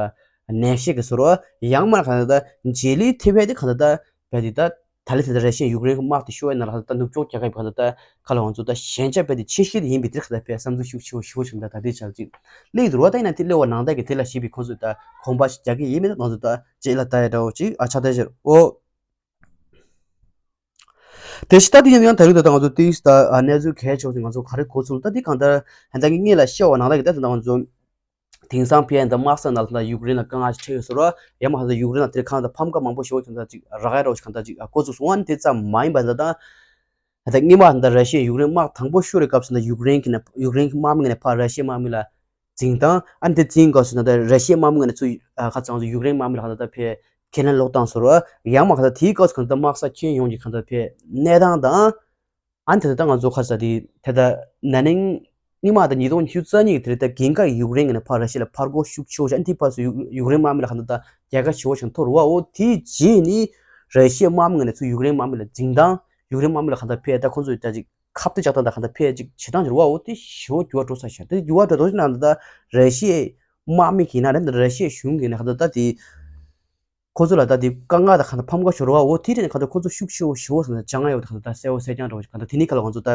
ནན་བཤད་ཀྱི་ཟེར་རོ། ཡང་མ་གང་ལྟར་ད་རྗེས་ལུས་ཐེབས་ཡས་དེ་གང་ལྟར་ད་བ་དེ་ད་ད་ལི་དེ་ད་ར་ཤི་ཡ་ཡུཀ་རེན་གྱི་དམག་དེ་ཤོར་ཡ་ན་ལ་གང་ལྟར་ད་ནུབ་ཕྱོགས་རྒྱལ་ཁབ་གང་ལྟར་ད་ཁ་ལ་ང་ཚོ་ད་ཞན་ཆ་བ་དེ་ཆེ་ཤོས་དེ་ཡིན་པའི་དེ་གང་ལྟར་ཕར་བསམ་ཚུལ་ཤུགས་ཆེ་བོ་ཞེ་པོ་ཞིག་ད་ད་དེ་ཆ་ཅིག་སླེབས་འདུག་རོ། ད་ཡིན་ན་དེ་སླེབས་པ་ནང་ད་གི་དེ་ལ་ཞིབ་པའི་ཁོང་ཚོས་ད་གོམ་པ་ཞིག་རྒྱག་གི་ཡིན་མིན་ད་ང་ཚོ་ད་རྗེས་ལ་ལྟ་ཡ་འདྲ་བོ་ཅིག་ཨ་ཆགས་བསྡད་ཤག་འོ། དེ་ཕྱི་ད་དེ་ཡིན་ཡང་ད་རེས་ད་ལྟ་ང་ཚོ་ཏིས་ད་ཨ་གནས་ཚུལ་གལ་ཆེ་བ་ཞིག་ང་ཚོ་ག་རེ་གོ་ཚུལ་ད་དེ་གང་ལྟར་ཧན་ད་ངས་ལ་བཤད་པ་ནང་ལ་གི་ད་ད་ང་ཚོ་དེང་སང་ཕན་ད་དམག་ས་ནང་ལ་ད་ཡུཀ་རེན་ལ་དཀའ་ངལ་ཞིག་འཕྲད་ཡོད་ཟེར་བ་ཡང་མ་ཧ་ད་ཡུཀ་རེན་ལ་དེ་གང་ད་ཕམ་ཁ་མང་པོ་ཞེ་པོ་ཞིག་ད་ཅིག་རག་ཡ་རོ་ཞིག་གང་ད་ཅིག་གོ་ཚུལ་སོང་བ་ནི་དེ་ཙམ་མ་ཡིན་པ་ད་ད་ ད་ལྟ་སྔོན་མ་ད་ལྟ་ར་ཤི་ཡའི་ཡུཀ་རེན་དམག་དང་པོ་ཤོར་བའི་སྐབས་སུ་ད་ཡུཀ་རེན་གྱི་ནས་ཡུཀ་རེན་གྱི་དམག་མི་ངོས་ནས་ཕར་ར་ཤི་ཡའི་དམག་མི་ལ་འཛིང་སྟངས། ཨ་ནི་དེ་འཛིང་སྐབས་སུ་ད་ལྟ་ར་ཤི་ཡའི་དམག་མི་ངོས་ནས་ཚུར་ཨ་ཁ་ཚང་ཚོ་ཡུཀ་རེན་དམག་མི་ལ་ད་ལྟ་ཕར་ཁས་ལེན་སློག་སྟངས་སོགས་ར། ཡང་མ་ཁ་ཚང་དེའི་སྐབས་སུ་གང་ལྟར་དམག་ས་ཁྱོན་ཡོངས་ཀྱི་གང་ལྟར་ཕར་གནས་སྟངས་དང་། ཨ་ནི་ད་ལྟ་ང་ཚོ་ཁ་ཚང་དེ་ད་ལྟ་ན་ནིང་སྔོན་མ་ད་ཉིས་སྟོང་ཉི་ཤུ་རྩ་གཉིས་ཀྱི་དེ་རིང་ད་འགན་ཁག་ཡུཀ་རེན་ངོས་ནས་ཕར་ར་ཤི་ཡ་ལ་ཕར་རྒོལ་ཤུགས་ཆེ་བོ་ཞིག་ཨ་ནི་དེའི་བར་དུ་ཡུཀ་ཡུཀ་རེན་དམག་མི་ལ་གང་ལྟར་ད་རྒྱལ་ཁ་ཞེ་བོ་ཞིག་ཐོབ་རེད་བ། འོ་དེའི་རྗེས་ནི་ར་ཤི་ཡའི་དམག་མི་ངོས་ནས་ཚུར་ཡུཀ་རེན་དམག་མི་ལ་འཛིང་སྟངས། ཡུཀ་རེན་དམག་མི་ལ་གང་ལྟར་ཕར་ད་ཁོང་ཚོས་ད་ཅིག་ཁ་གཏད་བཅག་སྟངས་དང་གང་ལྟར་ཕར་ཅིག་བྱེད་སྟངས་ཅིག་རེད་བ། འོ་དེ་ཞེ་བོ་འགྱུར་བ་འགྲོ་ཚར་ཤག་དེ་འགྱུར་བ་འགྲོ་དོ་ཞིག་ནང་ད་ལྟ་ར་ཤི་ཡའི་དམག་མི་གི་ནང་རེད། ད་ར་ཤི་ཡའི་གཞུང་གི་ནས་གང་ལྟར་ད་དེ་ཁོ་ཚོ་ལ་ད་དེ་དཀའ་ངལ་དང་གང་ལྟར་ཕམ་ཁ་ཤོར་བ། འོ་དེ་རེད་ནས་གང་ལྟར་ཁོ་ཚོ་ཤུགས་ཆེ་བོ་ཞེ་བོ་ཟེར་ན་སྦྱང་ཡོད་གང་ལྟར་ད་གསལ་བོ་གསལ་རྐྱང་འདྲ་བོ་ཞིག་གང་ལྟར་དེ་ནི་ཁ་ལ་ང་ཚོ་ད་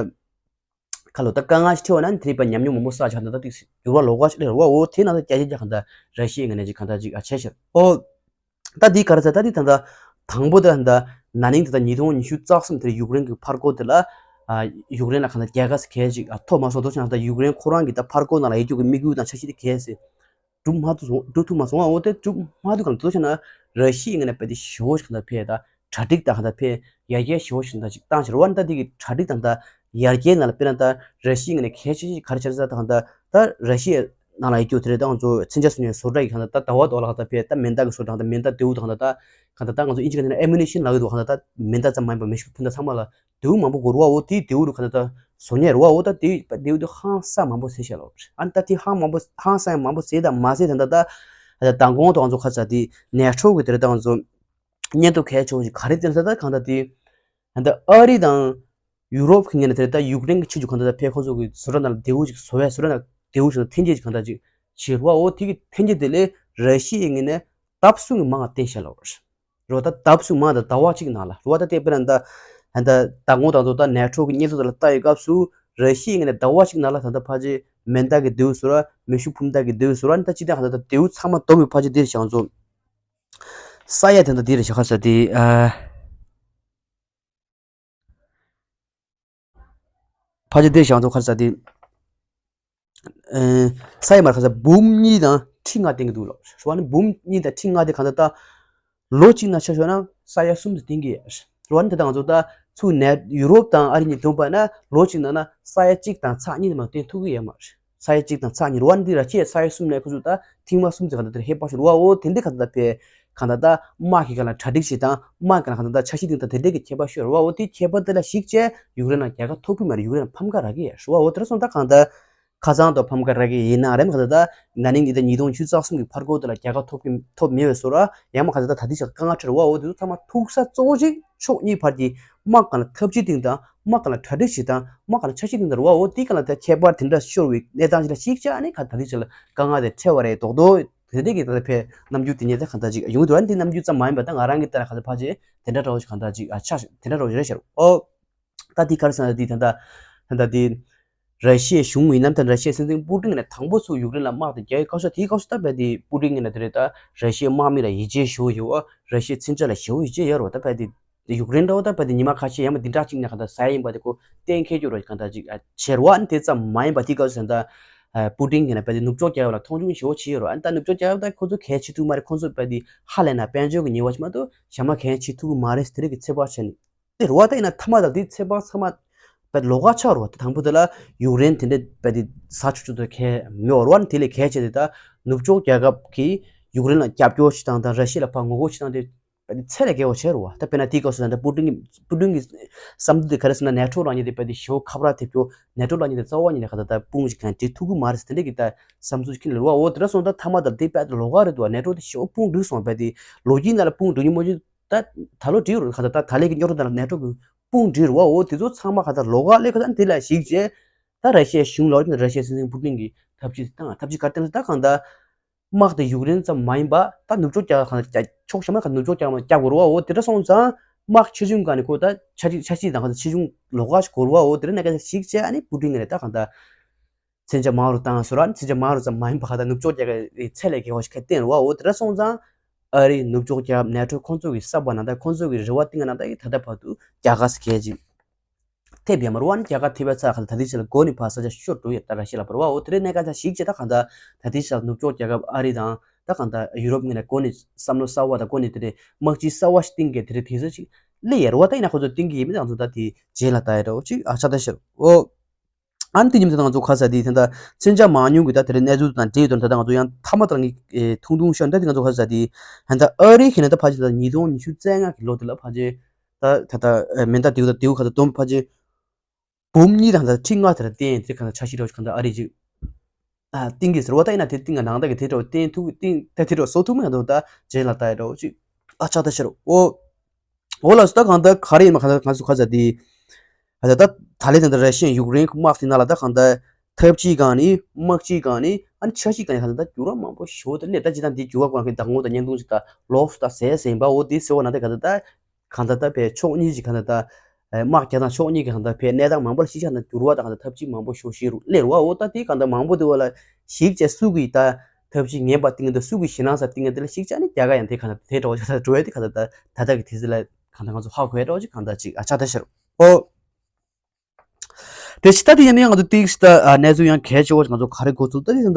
ཁ་ལོ་ད་དཀའ་ངལ་ཞིག་འཕྲད་པ་ན་དེ་རིགས་པ་ཉམས་མྱོང་མང་པོ་བསགས་ཀྱི་གང་ལྟར་ད་དེ་འགྱུར་བ་ལོགས་ཀ་ཞིག་སླེབས་རེད་བ། འོ་དེ་ནང་ད་རྒྱ་ཆེ་རྒྱ་གང་ལྟར་ར་ཤི་ཡའི་ངོས་ནས་ཅིག་གང་ལྟར་ཅིག་ཨ་བྱས་ཤག་འོ་ད་དེ་ག་རེ་ཟེར་ད་དེ་ད་ལྟ་དང་པོ་ད་ད་ན་ནིང་ད་ལྟ་ཉིས་སྟོང་ཉི་ཤུ་རྩ་གསུམ་དེར་ཡུཀ་རེན་གྱི་ཕར་རྒོལ་དེ་ལ་ཨ་ཡུཀ་རེན་ལ་གང་ལྟར་རྒྱལ་ཁ་ཟེར་གལ་ཅིག་ཨ་ཐོབ་མ་སོང་། དོ་ཆ་ད་ཡུཀ་རེན་ཁོ་རང་གི་ད་ཕར་རྒོལ་ནང་ལ་ཡོད་རྒྱུ་གི་དམིགས་ཡུལ་དང་འཆར་གཞི་དེ་གལ་སྲིད་འགྲུབ་མ་ཐུབ་སོང་། འགྲུབ་ཐུབ་མ་སོང་བ། འོ་དེ་འགྲུབ་མ་ཐུབ་གང་ལྟར་ཆ་ན་ར་ཤི་ཡའི་ངོས་ནས་དཔེ་དེ་ཞེ་བོ་ཞིག་གང་ལྟར་ཕར་ད་གྲ་སྒྲིག་དང་གང་ལྟར་ཕར་ཡར་རྒྱས་ཞེ་བོ་ཞིག་གང་ལྟར་ཅིག་བཏང་ཕྱིར་བ་ནི་ད་དེ་གི་གྲ་སྒྲིག་དང་ད་ཡར་རྒྱས་ནང་ལ་དཔེར་ན་ད་ར་ཤི་ཡའི་ངོས་ནས་གལ་ཆེ་ཤོས་ག་རེ་བྱས་རེད་ཟེར་ད་གང་ལྟར་ད་ར་ཤི་ཡའི་ནང་ལ་ཡོད་རྒྱུ་དེ་རེད། ད་ང་ཚོ་མཚོན་ཆ་བཟོ་མཁན་བཟོ་གྲྭ་ཡི་གང་ལྟར་ད་ཟླ་བ་དོ་ལ་གང་ལྟར་ཕར་ད་མེ་མདའ་གི་བཟོ་གྲྭ་དང་མེ་མདའ་མདེའུ་དང་གང་ལྟར་ད་གང་ལྟར་ད་ང་ཚོ་དབྱིན་ཇི་སྐད་ནང་ཨེ་མུ་ནི་ཤན་ལབ་ཀྱི་འདུག་གང་ལྟར་ད་མེ་མདའ་ཙམ་མ་ཡིན་པ་མེ་ཤུགས་འཕུར་མདའ་ཚང་མ་ལ་མདེའུ་མང་པོ་དགོས་རེད་བ། འོ་དེའི་མདེའུ་རུ་ག་ད་ད་བཟོ་མཁན་རེད་བ། འོ་ད་དེ་མདེའུ་དེ་ཧང་སང་མང་པོ་བཟོས་བཞག་ལབ་རེད། ཨ་ནི་ད་དེ་ཧང་མང་པོ་ཧང་སང་ཡང་མང་པོ་བཟོས་དང་མ་བཟོས་དེ་འདྲ་ད་མདང་དགོང་དུ་ང་ཚོ་ཁ་ཚ་དེ་ནེ་ཊོ་གི་དེ་རེད། ད་ང་ཚོ་སྙན་ཐོ་གལ་ཆེ་བོ་ཞིག་ག་རེ་བསྟན་ཟེར་ད་གང་ལྟར་དེ་ད་ཨ་རི་དང་ཡུ་རོབ་གི་ངོས་ནས་དེ་རེད། ད་ཡུཀ་རེན་གྱི་ཆེད་དུ་གང་ལྟར་ད་ཕར་ཁོ་ཚོ་གི་བཟོ་གྲྭ་ནང་ལ་མདེའུ་ཞིག་བཟོ་བས། བཟོ་གྲྭ་ནང་མདེའུ་ཞིག་དང་འཐེན་འཁྱེར་ཞིག་གང་ལྟར་ཅིག་བྱེད་རེད་བ། འོ་དེ་གི་འཐེན་འཁྱེར་དེ་ལས་ར་ཤི་ཡའི་ངོས་ནས་ལྡབ་གསུམ་གྱི་མང་བ་བསྟན་བཞག་ལབ་རེད། རེད་བ། ད་ལྡབ་གསུམ་མང་ད་ཟླ་བ་གཅིག་ནང་ལ་རེད་བ། ད་དེ་དཔེར་ན་ད་ད་ལྟ་ད་དགོང་དང་ཚོ་ད་ནེ་ཊོ་གི་སྙན་ཐོ་དེ་ལ་ལྟ་ཡི་སྐབས་སུ་ར་ཤི་ཡའི་ངོས་ནས་ཟླ་བ་གཅིག་ནང་ལ་ད་ལྟ་ཕལ་ཆེར་མེ་མདའ་གི་མདེའུ་བཟོ་ར་མེ་ཤུགས་འཕུར་མདའ་གི་མདེའུ་བཟོ་ར་ནི་ད་སྤྱི་བཏང་གང་ལྟར་ད་མདེའུ་ཚང་མ་བསྡོམས་པའི་ཕལ་ཆེར་འདིར་བཞག་ཚོ་ས་ཡ་དེ་འདྲ་འདིར་བཞག་ཁ་ས་དེ་ཨ་ཕལ་ཆེར་འདིར་བཞག་ཚོ་ཁ་ས་དེ། ཨེ། ས་ཡ་མར་ཁ་ས་འབུམ་གཉིས་དང་ཁྲི་ལྔ་བསྟན་གྱི་འདུག་ལོ། རེད་བ། ནི་འབུམ་གཉིས་དང་ཁྲི་ལྔ་དེ་གང་ལྟར་ད་ལོ་གཅིག་ནང་ཆ་བཞག་ན་ས་ཡ་གསུམ་དུ་བསྟན་གྱི་ཡོད། རེད་བ། ནི་དེ་དང་ང་ཚོ་ད་ཚུར་ནས་ཡུ་རོབ་དང་ཨ་རི་གཉིས་བསྡོམས་པ་ན་ལོ་གཅིག་ནང་ན་ས་ཡ་གཅིག་དང་ཚེག་གཉིས་དེ་མ་བསྟན་ཐུབ་ཀྱི་ཡོད་མ་རེད། ས་ཡ་གཅིག་དང་ཚེག་གཉིས་རེད་བ། ནི་འདི་ར་ཅེ་ས་ཡ་གསུམ་ནས་ཁོ་ཚོ་ད་ཐེངས་མ་གསུམ་ཙམ་གང་ལྟར་དེར་ཧེ་པ་ཞིག་རེད་བ། འོ་དེ་འདི་གང་ལྟར་ད་ཕེ་གང་ལྟར་ད་དམག་གི་སྒང་ལ་གྲ་སྒྲིག་བྱེད་སྟངས། དམག་གི་སྒང་ལ་གང་ལྟར་ད་འཆར་གཞི་སྟེང་ད་དེ་འདྲས་ཀྱི་ཁྱད་པར་ཤོད་རེད་བ། འོ་དེ་ཁྱད་པར་དེ་ལ་གཞིགས་བྱས་ཡུཀ་རེན་ལ་རྒྱལ་ཁ་ཐོབ་ཀྱི་མ་རེད། ཡུཀ་རེན་ལ་ཕམ་ཁ་རག་གི་ཡོད་རེད་བ། འོ་དེ་འདྲ་སོང་ད་གང་ལྟར་ཁ་ཚང་དུ་ཕམ་ཁ་རག་གི་ཡིན་ན་རེད། གང་ལྟར་ད་ན་ནིང་འདི་ད་ཉིས་སྟོང་ཉི་ཤུ་རྩ་གསུམ་གྱི་ཕར་རྒོལ་དེ་ལ་རྒྱལ་ཁ་ཐོབ་ཀྱི་ཐོབ་མེད་པའི་བཟོ་འདྲ། ཡང་མ་གང་ལྟར་ད་ད་ལྟའི་ཆར་དཀའ་ངལ་འཕྲད་རེད་བ། འོ་དེ་ཚོ་ཚང་མ་ཐུག་ས་གཙོ་བོ་གཅིག་ཕྱོགས་གཉིས་བར་གྱི་དམག་སྒང་ལ་འཐབ་ཇུས་སྟེང་དང་དམག་སྒང་ལ་གྲ་སྒྲིག་བྱེད་སྟངས། དམག་སྒང་ལ་འཆར་གཞི་སྟེང་དུ་རེད་བ། འོ་དེའི་སྒང་ལ་ད་ཁྱད་པར་དེ་འདྲ་ཤོར་བའི་གནས་སྟངས་ཅིག་ལ་གཞིགས་བྱས་ཨ་ནི་ག་ད་ལྟའི་ཆར་ལ་དཀའ་ངལ་དེ་འཕྲད་པ་རེད་མདོག་མདོག་དེ་འདྲས་ཀྱི་ད་ལྟ་ཕེ་རྣམ་འགྱུར་དེ་ཉིད་ད་གང་ལྟར་ཅིག་ཡོང་གི་འདུག་ཨ་ནི་དེ་རྣམ་འགྱུར་ཙམ་མ་ཡིན་པ་ད་ང་རང་གི་ལྟ་ན་གང་ལྟར་ཕལ་ཆེར་དེ་འདྲ་འདྲ་བོ་ཞིག་གང་ལྟར་ཅིག་ཨ་ཆགས་ཤག་དེ་འདྲ་འདྲ་བོ་ཞིག་རེད་ཤག་འོ། ད་དེ་ག་རེ་ཟེར་ན་དེ་ད་ལྟ་ད་ལྟ་དེ་ར་ཤི་ཡའི་གཞུང་ཡིན་ནམ་ད་ར་ཤི་ཡའི་སྲིད་འཛིན་པུ་ཏིན་ནས་དང་པོ་ཚུར་ཡུཀ་རེན་ལ་དམག་དེ་རྒྱག་ཡའི་སྐབས་སུ་དེའི་སྐབས་སུ་ད་ཕེ་དེ་པུ་ཏིན་ནས་དེ་རེད། ད་ར་ཤི་ཡའི་དམག་མི་ལ་ཡིད་ཆེས་ཞེ་པོ་ཡོད་བ། ར་ཤི་ཡའི་མཚོན་ཆ་ལ་ཞེ་པོ་ཡིད་ཆེས་ཡོད་རེད་བ། ད་ཕེ་དེ་ཡུཀ་རེན་འདྲ་བོ་ད་ཕེ་དེ་ཉི་མ་ཁ་ཤས་ཡང་མ་འདི་འདྲ་གཅིག་ནས་གང་ལྟར་ཟ་ཡ་ཡིན་པ་དེ་ཁོ་གཏན་འཁེལ་རྒྱུ་རེད་གང་ལྟར་ཅིག་ཨ་བྱས་རེད་བ། ཨ་ནི་དེ་ཙམ་མ་ཡིན་པ་དེའི་སྐབས་སུ་ད་ཨ་པུ་ཏིན་གྱིས་ན་ཕེ་དེ་ནུབ་ཕྱོགས་རྒྱལ་ཁབ་ལ་མཐོང་ཆུང་ཞེ་པོ་བྱས་ཡོད་རེད་བ། ཨ་ནི་ད་ནུབ་ཕྱོགས་རྒྱལ་ཁབ་ད་ཁོ་ཚོ་གལ་ཆེ་ཐུབ་མ་རེད། ཁོ་ཚོ་ཕེ་དེ་ཧ་ལས་ན་དཔལ་འབྱོར་གྱི་ཉེས་པ་ཞིག་མ་གཏོགས་གཞན་མ་གལ་ཆེ་ཐུབ་ཀྱི་མ་རེད་ཟེར་དེ་རིགས་ཀྱི་ཚོད་དཔག་བྱས་ནས། དེ་རེད་བ། ད་ཡིན་ན་མཐའ་མ་ད་དེ་ཚོད་དཔག་ཚང་མ་ཕེ་ལོགས་ཀ་ཆགས་རེད་བ། དེ་དང་པོ་དེ་ལ་ཡུཀ་རེན་དེ་འདྲ་ཕེ་དེ་ཟ་ཆོག་ཆོག་ཏུ་ཁེལ་མེད་པ་རེད་བ། དེ་ལས་གལ་ཆེ་དེ་ད་ནུབ་ཕྱོགས་རྒྱལ་ཁབ་ཀྱིས་ཡུཀ་རེན་ལ་རྒྱབ་སྐྱོར་བྱེད་སྟངས་དང་ར་ཤི་ཡ་ལ་ཕར་ངོ་རྒོལ་བྱེད་སྟངས་དེ་ཕེ་དེ་ཚད་ལས་བརྒལ་བ་བྱས་རེད་བ། ད་དཔེར་ན་དེའི་སྐབས་སུ་ད་ལྟ་པུ་ཏིན་གྱི་པུ་ཏིན་གྱི་བསམ་ཚུལ་དེ་ག་རེ་ཟེར་ན་ནེ་ཊོ་ལབ་མཁན་དེ་ཕེ་དེ་ཞེ་པོ་ཁ་བརྡ་ཐེབས་རྒྱུ། ནེ་ཊོ་ལབ་མཁན་དེ་རྩ་བ་ཉིད་ནས་ག་ད་ད་དཔུང་ཞིག་གང་སྒྲིག་ཐུབ་ཀྱི་མ་རེད་ཟེར་དེ་འདྲ་གི་ད་བསམ་ཚུལ་ཁྱེར་ལ་རེད་བ། འོ་དེ་འདྲ་སོང་ད་མཐའ་མ་ད་དེ་ཕེ་དེ་ལོགས་ཀ་རེད་འདུག་ནེ་ཊོ་དེ་ཞེ་པོ་དཔུང་སྒྲིག་སོང་ཕེ་དེ་ལོ་རྒྱུས་ནང་ལ་དཔུང་སྒྲིག་མཁན་མ་བྱུང་། ད་ད་ལོ་འགྲིག་རུང་ག་ད་ད་ད་ལས་ཀྱི་སྙོར་བྲོ་དང་ནེ་ཊོ་གི་དཔུང་སྒྲིག་རུང་བ། འོ་དེ་ཚོ་ཚང་མ་ག་ད་ལོགས་ཀ་ལས་ག་ད་དེ་ལ་གཞིགས་བྱས་ད་ར་ཤི་ཡའི་གཞུང་ལ་ར་ཤི་ཡའི་སྲིད་འཛིན་པུ་ཏིན་གྱིས་ཐབས་ཇུས་བཏང་། ཐབས་ཇུས་ག་རེ་བཏང་ད་གང་ད་དམག་དེ་ཡུཀ་རེན་ཙམ་མ་ཡིན་པ་ད་ནུབ་ཕྱོགས་རྒྱལ་ཁབ་གང་ད་ཕྱོགས་གཞན་མ་ག་ནུབ་ཕྱོགས་རྒྱལ་ཁབ་རྒྱག་དགོས་རུང་བ། འོ་དེ་འདྲ་སོང་ཙང་དམག་ཆེ་ཆུང་ག་ནས་ཁོ་ད་འཆར་གཞི་འཆར་གཞི་དང་ག་ད་ཆེ་ཆུང་ལོགས་ཀ་ཞིག་དགོས་རུང་བ། འོ་དེ་འདྲ་གནད་འགག་ཞིག་གཞིགས་བྱས་ཨ་ནི་པུ་ཏིན་གྱིས་ད་གང་ད། མཚོན་ཆ་མང་རུ་བཏང་སོང་ར། མཚོན་ཆ་མང་རུ་ཙམ་མ་ཡིན་པ་ག་ད་ནུབ་ཕྱོགས་རྒྱལ་ཁབ་ཚད་ལས་བརྒལ་བ་ཞིག་ག་བསྟན་རུང་བ། འོ་དེ་འདྲ་སོང་ཙང་ཨ་རི་ནུབ་ཕྱོགས་རྒྱལ་ཁབ་ནེ་ཊོ་ཁོང་ཚོ་གི་གསར་པ་ནང་ད་ཁོང་ཚོ་གི་རེ་བ་བཏིང་ན་ད་ད་ལྟ་བར་དུ་རྒྱལ་ཁ་ས་གལ་ཅིག་ཐེབས་ཡོད་མ་རེད་བ། ཨ་ནི་རྒྱལ་ཁ་ཐེབས་པའི་ཚ་ག་ད་ད་ལྟའི་ཆ་ལ་མགོ་ནས་ཕར་ས་ཆ་ཤོར་འགྲོ་ཡོད་ད་ར་ཤི་ཡ་ལ་བར་བ། འོ་དེ་འདྲའི་གནད་འགག་ཆ་ཞིག་བྱས་ད་གང་ད་ད་ལྟའི་ཆ་ལ་ནུབ་ཕྱོགས་རྒྱལ་ཁབ་ཨ་རི་དང་ད་གང་ད་ཡུ་རོབ་ངོས་ནས་མགོ་ནས་བསམ་བློ་གསར་བ་དང་མགོ་ནས་དེ་འདྲའི་དམག་སྤྱི་གསར་བ་ཞིག་བཏིང་གི་དེ་འདྲའི་དུས་ཚོད་ཅིག་ སླེབས་ཡོད་རེད་བ། ད་ཡིན་ན་ཁོ་ཚོ་བསྟན་གྱི་ཡིན་མིན་ང་ཚོ་ད་དེ་རྗེས་ལ་ལྟ་ཡ་འདྲ་བོ་ཅིག་ཨ་ཆགས་ད་ཤར་འོ། ཨ་ནི་དེ་ཉིན་དེ་ང་ཚོ་ཁ་ས་དེ་ད་ལྟ་མཚོན་ཆ་མང་ཉུང་གི་ད་དེ་རིང་གནས་ཚུལ་དང་འབྲེལ་ཡོད་དོན་ད་ལྟ་ང་ཚོ་ཡང་མཐའ་མ་ད་ངས་ཐུང་ཐུང་ཤོད་ད་དེ་ང་ཚོ་ཁ་ས་དེ་ད་ལྟ་ཨ་རི་ཁེ་ན་ད་ཕ་ཆེ་ད་ཉིས་སྟོང་ཉི་ཤུ་རྩ་ལྔ་གི་ལོ་དེ་ལ་ཕ་ཆེ་ད་ད་ལྟ་མེ་མདའ་དེའུ་ད་དེའུ་ཁ་ད་སྟོན་ཕ་ཆེ་འབུམ་གཉིས་དང་ད་ཁྲི་ལྔ་དེར་བརྟེན་དེ་གང་ལྟར་འཆར་གཞི་འདྲ་བོ་ཞིག་གང་ལྟར་ཨ་རི་ཅིག་ཨ་བཏིང་གི་ཟེར་བ། ད་ཡིན་ན་དེ་བཏིང་ག་ནང་ད་གི་དེ་འདྲ་བོ་བཏིང་ཐུབ་བཏིང་ད་དེ་འདྲ་བོ་བཟོ་ཐུབ་མིན་ང་ཚོ་ད་རྗེས་ལ་ལྟ་ཡ་འདྲ་བོ་ཅིག་ཨ་ཆགས་ད་ཤར་འོ། འོ་ལགས་སོ། ད་གང་ལྟར་ག་རེ་ཡིན་མ་གང་ལྟར་ང་ཚོ་ཁ་ཚ་དེ་ད་ད་ད་ལས་ད་ད་ར་ཤི་ཡ་ཡུཀ་རེན་དམག་དེ་ནང་ལ་ད་གང་ལྟར་ཐབས་ཇུས་སྒང་ནས་དམག་ཇུས་སྒང་ནས་ཨ་ནི་འཆར་གཞི་སྒང་ནས་གང་ལྟར་ད་འགྱུར་བ་མང་པོ་ཞིག་ད་སླེབས། ད་སྤྱིར་བཏང་དེ་འགྱུར་བ་སྒང་གི་ད་ངོ་ད་བརྙན་ཐུང་ཞིག་ད་ལོགས་སུ་ད་ཟད་ཟིན་པ་འོ་དེ་ཟེར་བ་ན་ད་གང་ལྟར་ད། གང་ལྟར་ད་བས་ཕྱོགས་གཉིས་ཀྱི་གང་ལྟར་ད་དམག་རྒྱག་སྟངས་ཕྱོགས་གཉིས་ཀྱི་གང་ལྟར་བས་གནས་སྟངས་མང་པོ་ལ་གཞིས་ཆགས་ནས་འགྱུར་བ་དང་གང་ལྟར་ཐབས་ཇུས་མང་པོ་ཞིག་སླེབས་རེད་བ། འོ་ད་དེ་གང་ལྟར་མང་པོ་དེ་བ་ལ་གཞིས་ཆགས་སུ་གི་ད་ཐབས་ཇུས་ངན་པ་བཏིང་གི་འདུག་སུ་གི་ཞེད་སྣང་ས་བཏིང་གི་འདུག་ལ་གཞིས་ཆགས་ནས་རྒྱ་གར་ཡང་དེ་གང་ལྟར་དེ་འགྲོ་བ་ཆགས་ད་འགྲོ་བའི་དེ་གང་ལྟར་ད་ད་ལྟ་གི་དུས་ཚོད་ལ་གང་ལྟར་ང་ཚོ་ཧ་གོ་ཡ་འགྲོ་ཅིག་གང་ལྟར་ཅིག་ཨ་ཆགས་ད་ཤར་འོ། དེ་ཕྱི་ད་དེ་ཡིན་ན་ཡང་ང་ཚོ་ཏིག་ད་གནས་ཚུལ་ཡང་གལ་ཆེ་བོ་ང་ཚོ་ག་རེ་གོ་ཚུལ་ད་དེ་ད་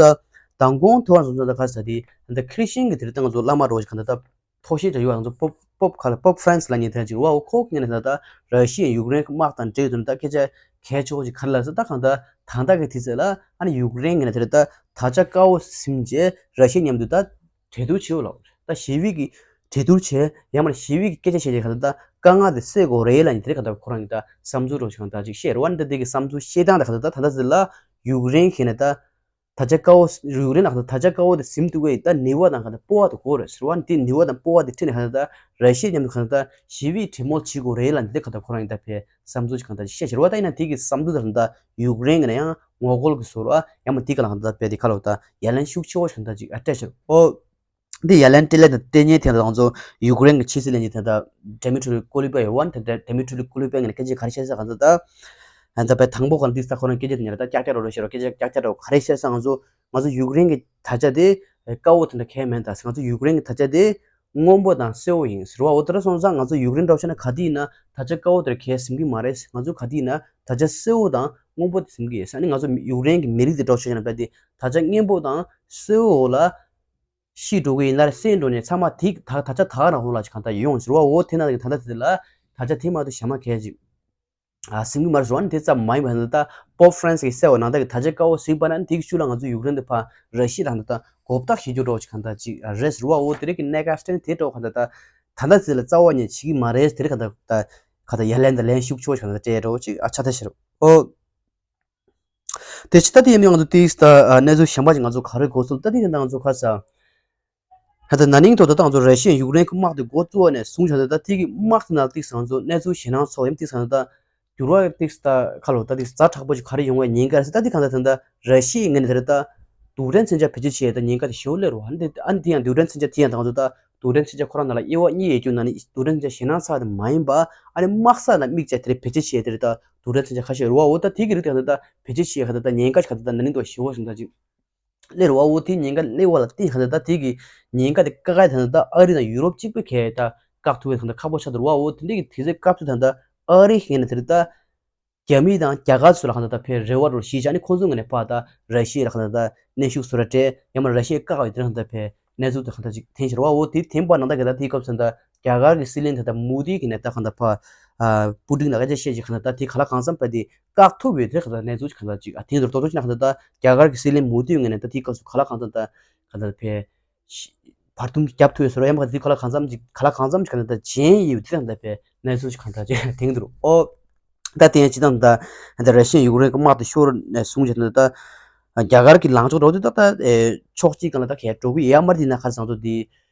མདང་དགོང་ཐོ་བ་ཚོ་ད་ག་ས་དེ་ད་ཁྲི་ཤིང་གི་དེ་ད་ང་ཚོ་བླ་མ་རོ་ཞིག་གང་ལྟར་ད། ཐོག་ཤེས་བྱ་ཡོད་པ་ང་ཚོ་པོབ་པོབ་ཁ་ལ་པོབ་ཧྥ་རན་སི་ལབ་མཁན་དེ་ཅིག་རེད་བ། འོ་ཁོ་གི་ངོས་ནས་ད་ལྟ་ར་ཤི་ཡ་ཡུཀ་རེན་གྱི་དམག་དང་འབྲེལ་ཡོད་དུ་ད་སྐད་ཆ་གལ་ཆེ་བོ་ཅིག་ག་རེ་ལབ་ཟེར་ད་གང་ལྟར་ད་ལྟ་གི་དུས་ཚོད་ལ་ཨ་ནི་ཡུཀ་རེན་གྱི་ངོས་ནས་དེ་ལ་ད་ད་ཆ་དཀར་པོ་ཟིན་རྗེས་ར་ཤི་ཡ་མཉམ་དུ་ད་གྲོས་བསྡུར་བྱེད་འོ་ལབ། ད་ཞི་བའི་གི་གྲོས་བསྡུར་བྱེད་ཡང་མིན་ཞི་བའི་གི་སྐད་ཆ་བཤད་རྗེས་གང་ལྟར་ད་དཀའ་ངལ་དེ་སེལ་དགོས་རེད་ལབ་ནས་དེ་གང་ལྟར་ཁོ་རང་གི་ད་བསམ་ཚུལ་རོ་ཅིག་གང་ལྟར་ཅིག་བཤད་རེད་བ། ཨ་ནི་ད་དེ་གི་བསམ་ཚུལ་བཤད་སྟངས་ད་གང་ལྟར་ད་ད་ལྟ་ཟེར་ལ་ཡུཀ་རེན་གྱི་ངོས་ནས་ད། ད་ཆ་དཀར་པོ་ཡུཀ་རེན་ནང་ད་ཆ་དཀར་པོ་དེ་ཟིན་ཐུབ་ཀྱི་ད་ནུས་པ་དང་གང་ལྟར་སྤོབས་པ་དེ་དགོས་རེད་ཟེར་བ། དེ་ནུས་པ་དང་སྤོབས་པ་དེ་ཁྲིད་ནས་གང་ལྟར་ད་ར་ཤི་ཡ་མཉམ་དུ་གང་ལྟར་ཞི་བའི་གྲོས་མོལ་བྱེད་དགོས་རེད་ལབ་འདི་གང་ལྟར་ཁོ་རང་ཡིན་ད་ཕའི་བསམ་ཚུལ་ཅིག་གང་ལྟར་བཤད་ཤེར་བ། ད་ཡིན་ན་དེ་གི་བསམ་ཚུལ་དང་ད་ཡུཀ་རེན་གྱི་ནས་ཡང་ངོ་རྒོལ་གྱི་བཟོ་འདྲ་ཡང་མ་དེ་ག་ལ་གང་ལྟར་ཕའི་དེ་ཁ་ལོ་ད་ཡ་ལན་ཤུགས་ཆེ་བོ་ཞིག་གང་ལྟར་ཅིག་ཨ་སྤྲད་ཤེར་ཨོ། འདི་ཡ་ལན་སྤྲད་ལན་དང་སྤྲད་མཁན་དེ་ང་ཚོ་ཡུཀ་རེན་གྱི་ཕྱི་སྲིད་བློན་ཆེན་དེ་ད་ཌེ་མི་ཊི་རི་ཀུ་ལི་པ་ཡོད་བ། ད་ཌེ་མི་ཊི་རི་ཀུ་ལི་པ་ངོས་ནས་སྐད་ཆ་ག་རེ་བཤད་ས་གང་ལྟར་ད། ད་པའི་དང་པོ་གང་ལྟར་ས་ཁོ་རང་སྐད་ཆ་དེ་ཉར་ད་ཀྱག་ཀྱག་རོ་རོ་བཤད་རོ་སྐད་ཆ་ཀྱག་ཀྱག་རོ་ག་རེ་བཤད་ས་ང་ཚོ་ང་ཚོ་ཡུཀ་རེན་གྱི་ད་ཆ་དེ་དཀར་པོ་དེ་འདྲ་གལ་མེད་ད་ཟེར། ང་ཚོ་ཡུཀ་རེན་གྱི་ད་ཆ་དེ་སྔོན་པོ་དང་སེར་པོ་ཡིན་ཟེར་བ། འོ་དེ་འདྲ་སོང་ཙང་ང་ཚོ་ཡུཀ་རེན་འདྲ་བོ་བྱས་ན་ག་དུས་ཡིན་ན་ད་ཆ་དཀར་པོ་དེ་འདྲ་གལ་ཟིན་གྱི་མ་རེད། ང་ཚོ་ག་དུས་ཡིན་ན་ད་ཆ་སེར་པོ་དང་སྔོན་པོ་དེ་ཟིན་གྱི་ཡོད་ཟེར། ཨ་ནི་ང་ཚོ་ཡུཀ་རེན་གྱི་མི་རིགས་དེ་འདྲ་བོ་བྱས་ན་བས་དེ་ད་ཆ་སྔོན་པོ་དང་སེར་པོ་ལ་ཤི་འགྲོ་གི་ཡིན་ན་རེ་སེམས་འགྲོ་ནས་ཚང་མ་དེ་ད་ད་ཆ་ད་ག་རང་ཧོང་ལ་ཅིག་གང་ལྟར་ཡོང་ཟེར་བ། འོ་དེ་ན་ད་ལྟ་དེ་ལ་ད་ཆ་དེ་མ་གཏོགས་ཞྭ་མ་གས་ཅིག་ཨ་སིམ་གི་མ་རེད་ཟེར་བ། ནི་དེ་ཙམ་མ་ཡིན་པ་ད་ལྟ་པོབ་ཧྥ་རན་སི་གི་གསལ་བ་ནང་ད་གི་ད་ཆ་དཀར་པོ་གཟིགས་པ་ན་དེ་གི་ཤུལ་ལ་ང་ཚོ་ཡུཀ་རེན་དུ་ཕར་ར་ཤི་ཡ་དང་ད་ལྟ་གོ་བརྡ་ཞིག་རྒྱུ་འགྲོ་ཅིག་གང་ལྟར་ཅིག་རེད་ཟེར་བ། འོ་དེ་རིགས་ཀྱི་གནད་འགག་སྟེང་དེ་འགྲོ་གང་ལྟར་ད་ད་ལྟ་ཚེ་ལ་རྩ་བ་ཉིད་བྱེད་ཀྱི་མ་རེད། དེ་རིགས་གང་ལྟར་ད་གང་ལྟར་ཡ་ལན་ད་ལན་ཤུགས་ཆེ་བ་གང་ལྟར་སྤྲད་འགྲོ་ཅིག་ཨ་ཆ་ད་ཤེར་འོ། དེ་ཕྱི་ད་དེ་ཡིན་ན་ང་ཚོ་ཏིས་ད་གནས་ཚུལ་གཞན་པ་ཅིག་ང་ཚོ་ག་རེ་གོ་ཚུལ་ད་དེ་ཡིན་ན་ང་ཚོ་ཁ་ས་ད་ད་ན་ནིང་ཐོག་ད་ད་ང་ཚོ་ར་ཤི་ཡ་ཡུཀ་རེན་གྱི་དམག་དེ་འགོ་བཙུགས་པ་ནས་བཟུང་བྱས་ད་ད་དེ་གི་དམག་དེ་ནང་ཏིས་ང་ཚོ་གནས་ཚུལ་ཞེད་སྣང་ཚོགས་ཡིན་ཏིས་ང་ད་འགྱུར་བ་ཏིས་ད་ཁ་ལོ་ད་ཏིས་ཛ་དྲག་པོ་ཅིག་ག་རེ་ཡོང་བའི་ཉེན་ཁ་རེད་ཟེར། ད་དེ་གང་ད་ད་ད་ར་ཤི་ཡའི་ངོས་ནས་དེ་རེད་ད་རྡུལ་ཕྲན་མཚོན་ཆ་བེད་སྤྱོད་བྱས་ད་ཉེན་ཁ་དེ་ཞེ་པོ་སླེབས་རེད་བ། ཨ་ནི་དེ་ཡང་རྡུལ་ཕྲན་མཚོན་ཆ་དེ་ཡང་ད་ང་ཚོ་ད་རྡུལ་ཕྲན་མཚོན་ཆ་ཁོ་རང་ནང་ལ་དབྱེ་བ་གཉིས་ཡོད་རྒྱུ་ནང་ནས་རྡུལ་ཕྲན་མཚོན་ཆ་ཞེད་སྣང་ཚ་དེ་མ་ཡིན་པ་ཨ་ནི་དམག་ས་ལ་དམིགས་བྱས་དེ་རེད་བེད་སྤྱོད་བྱས་དེ་རེད་ད་རྡུལ་ཕྲན་མཚོན་ཆ་ཁ་ཤས་རེད་བ། འོ་ད་དེ་གི་རིགས་དེ་ད་བེད་སྤྱོད་བྱས་ག་ད་ད་ཉེན་ཁ་ཞིག་ག་ད་ད་ན་ནིང་ཐོག་ཞེ་པོ་ཞིག་ད་ཅིག་སླེབས་རེད་བ། འོ་དེ་ཉེན་ཁ་སླེབས་པ་ལ་བརྟེན་ག་ད་ད་དེ་གི་ཉེན་ཁ་དེ་བཀག་ག་ད་ད་ཨ་རི་དང་ཡུ་རོབ་གཅིག་པུས་ག་ད་བཀག་ཐུབ་པའི་ད་ད་ཁག་པོ་ཆགས་འདུག་རེད་བ། འོ་དེ་འདྲ་གི་དུས་ཚོད་སྐབས་སུ་ད་ད་ཨ་རི་ངོས་ནས་དེ་རེད་ད་རྒྱ་མི་དང་རྒྱ་གར་ཚོ་ལ་ག་ད་ད་ཕའི་རེ་བ་རུ་གཞིས་ཆགས་ནས་ཁོང་ཚོ་ངོས་ནས་ཕར་ད་ར་ཤི་ཡ་ལ་ག་ད་ད་གནོན་ཤུགས་བཟོ་འདྲ་སྤྲད་ཡང་མ་ར་ཤི་ཡ་བཀག་པའི་དེ་རིང་ག་ད་ཕའི་གནས་ཚུལ་དེ་ག་ད་ཅིག་འཐེན་ཤེར་བ། འོ་དེ་འཐེན་པ་ནང་ད་ག་ད་དེའི་སྐབས་སུ་ད་རྒྱ་གར་གྱི་སྲིད་བློན་ད་ད་མོ་དི་གི་ནས་ད་ག་ད་ཕར་པུ་ཏིན་ལ་སྐད་ཆ་བཤད་ཅིག་ག་ད་ད་དེ་ག་ལ་གང་འཚམ་ཕ་དེ་བཀག་ཐུབ་ཡོད་དེ་ག་ད་གནས་ཚུལ་ཅིག་ག་ད་ཅིག་འཐེན་འདུག་ཏོག་ཏོག་ཅིག་ན་ག་ད་ད་རྒྱ་གར་གྱི་སྲིད་བློན་མོ་དི་ངོས་ནས་ད་དེའི་སྐབས་སུ་ག་ལ་གང་འཚམ་ད་ག་ད་ཕའི་བར་འདུམ་རྒྱབ་ཐུབ་ཡོད་ཟེར་བ་ཡང་མ་ག་ད་དེ་ག་ལ་གང་འཚམ་ཅིག་ག་ལ་གང་འཚམ་ཅིག་ག་ད་ད་བྱེད་ཡོད་དེ་ག་ད་ཕའི་གནས་ཚུལ་ཅིག་ག་ད་ཅིག་འཐེན་འདུག་ཨོ། ད་དེ་ཡང་སྤྱི་བཏང་ད་ད་ར་ཤི་ཡ་ཡུཀ་རེན་གྱི་དམག་དེ་ཤོར་ནས་བཟུང་བྱས་ནས་ད་རྒྱ་གར་གྱི་ལངས་ཕྱོགས་འགྲོ་དུས་ད་ད་ཕྱོགས་གཅིག་སྒང་ལ་ད་གས་འགྲོ་གི་ཡོད་མ་རེད། དེ་ན་ཁ་སང་ཚོ་དེ་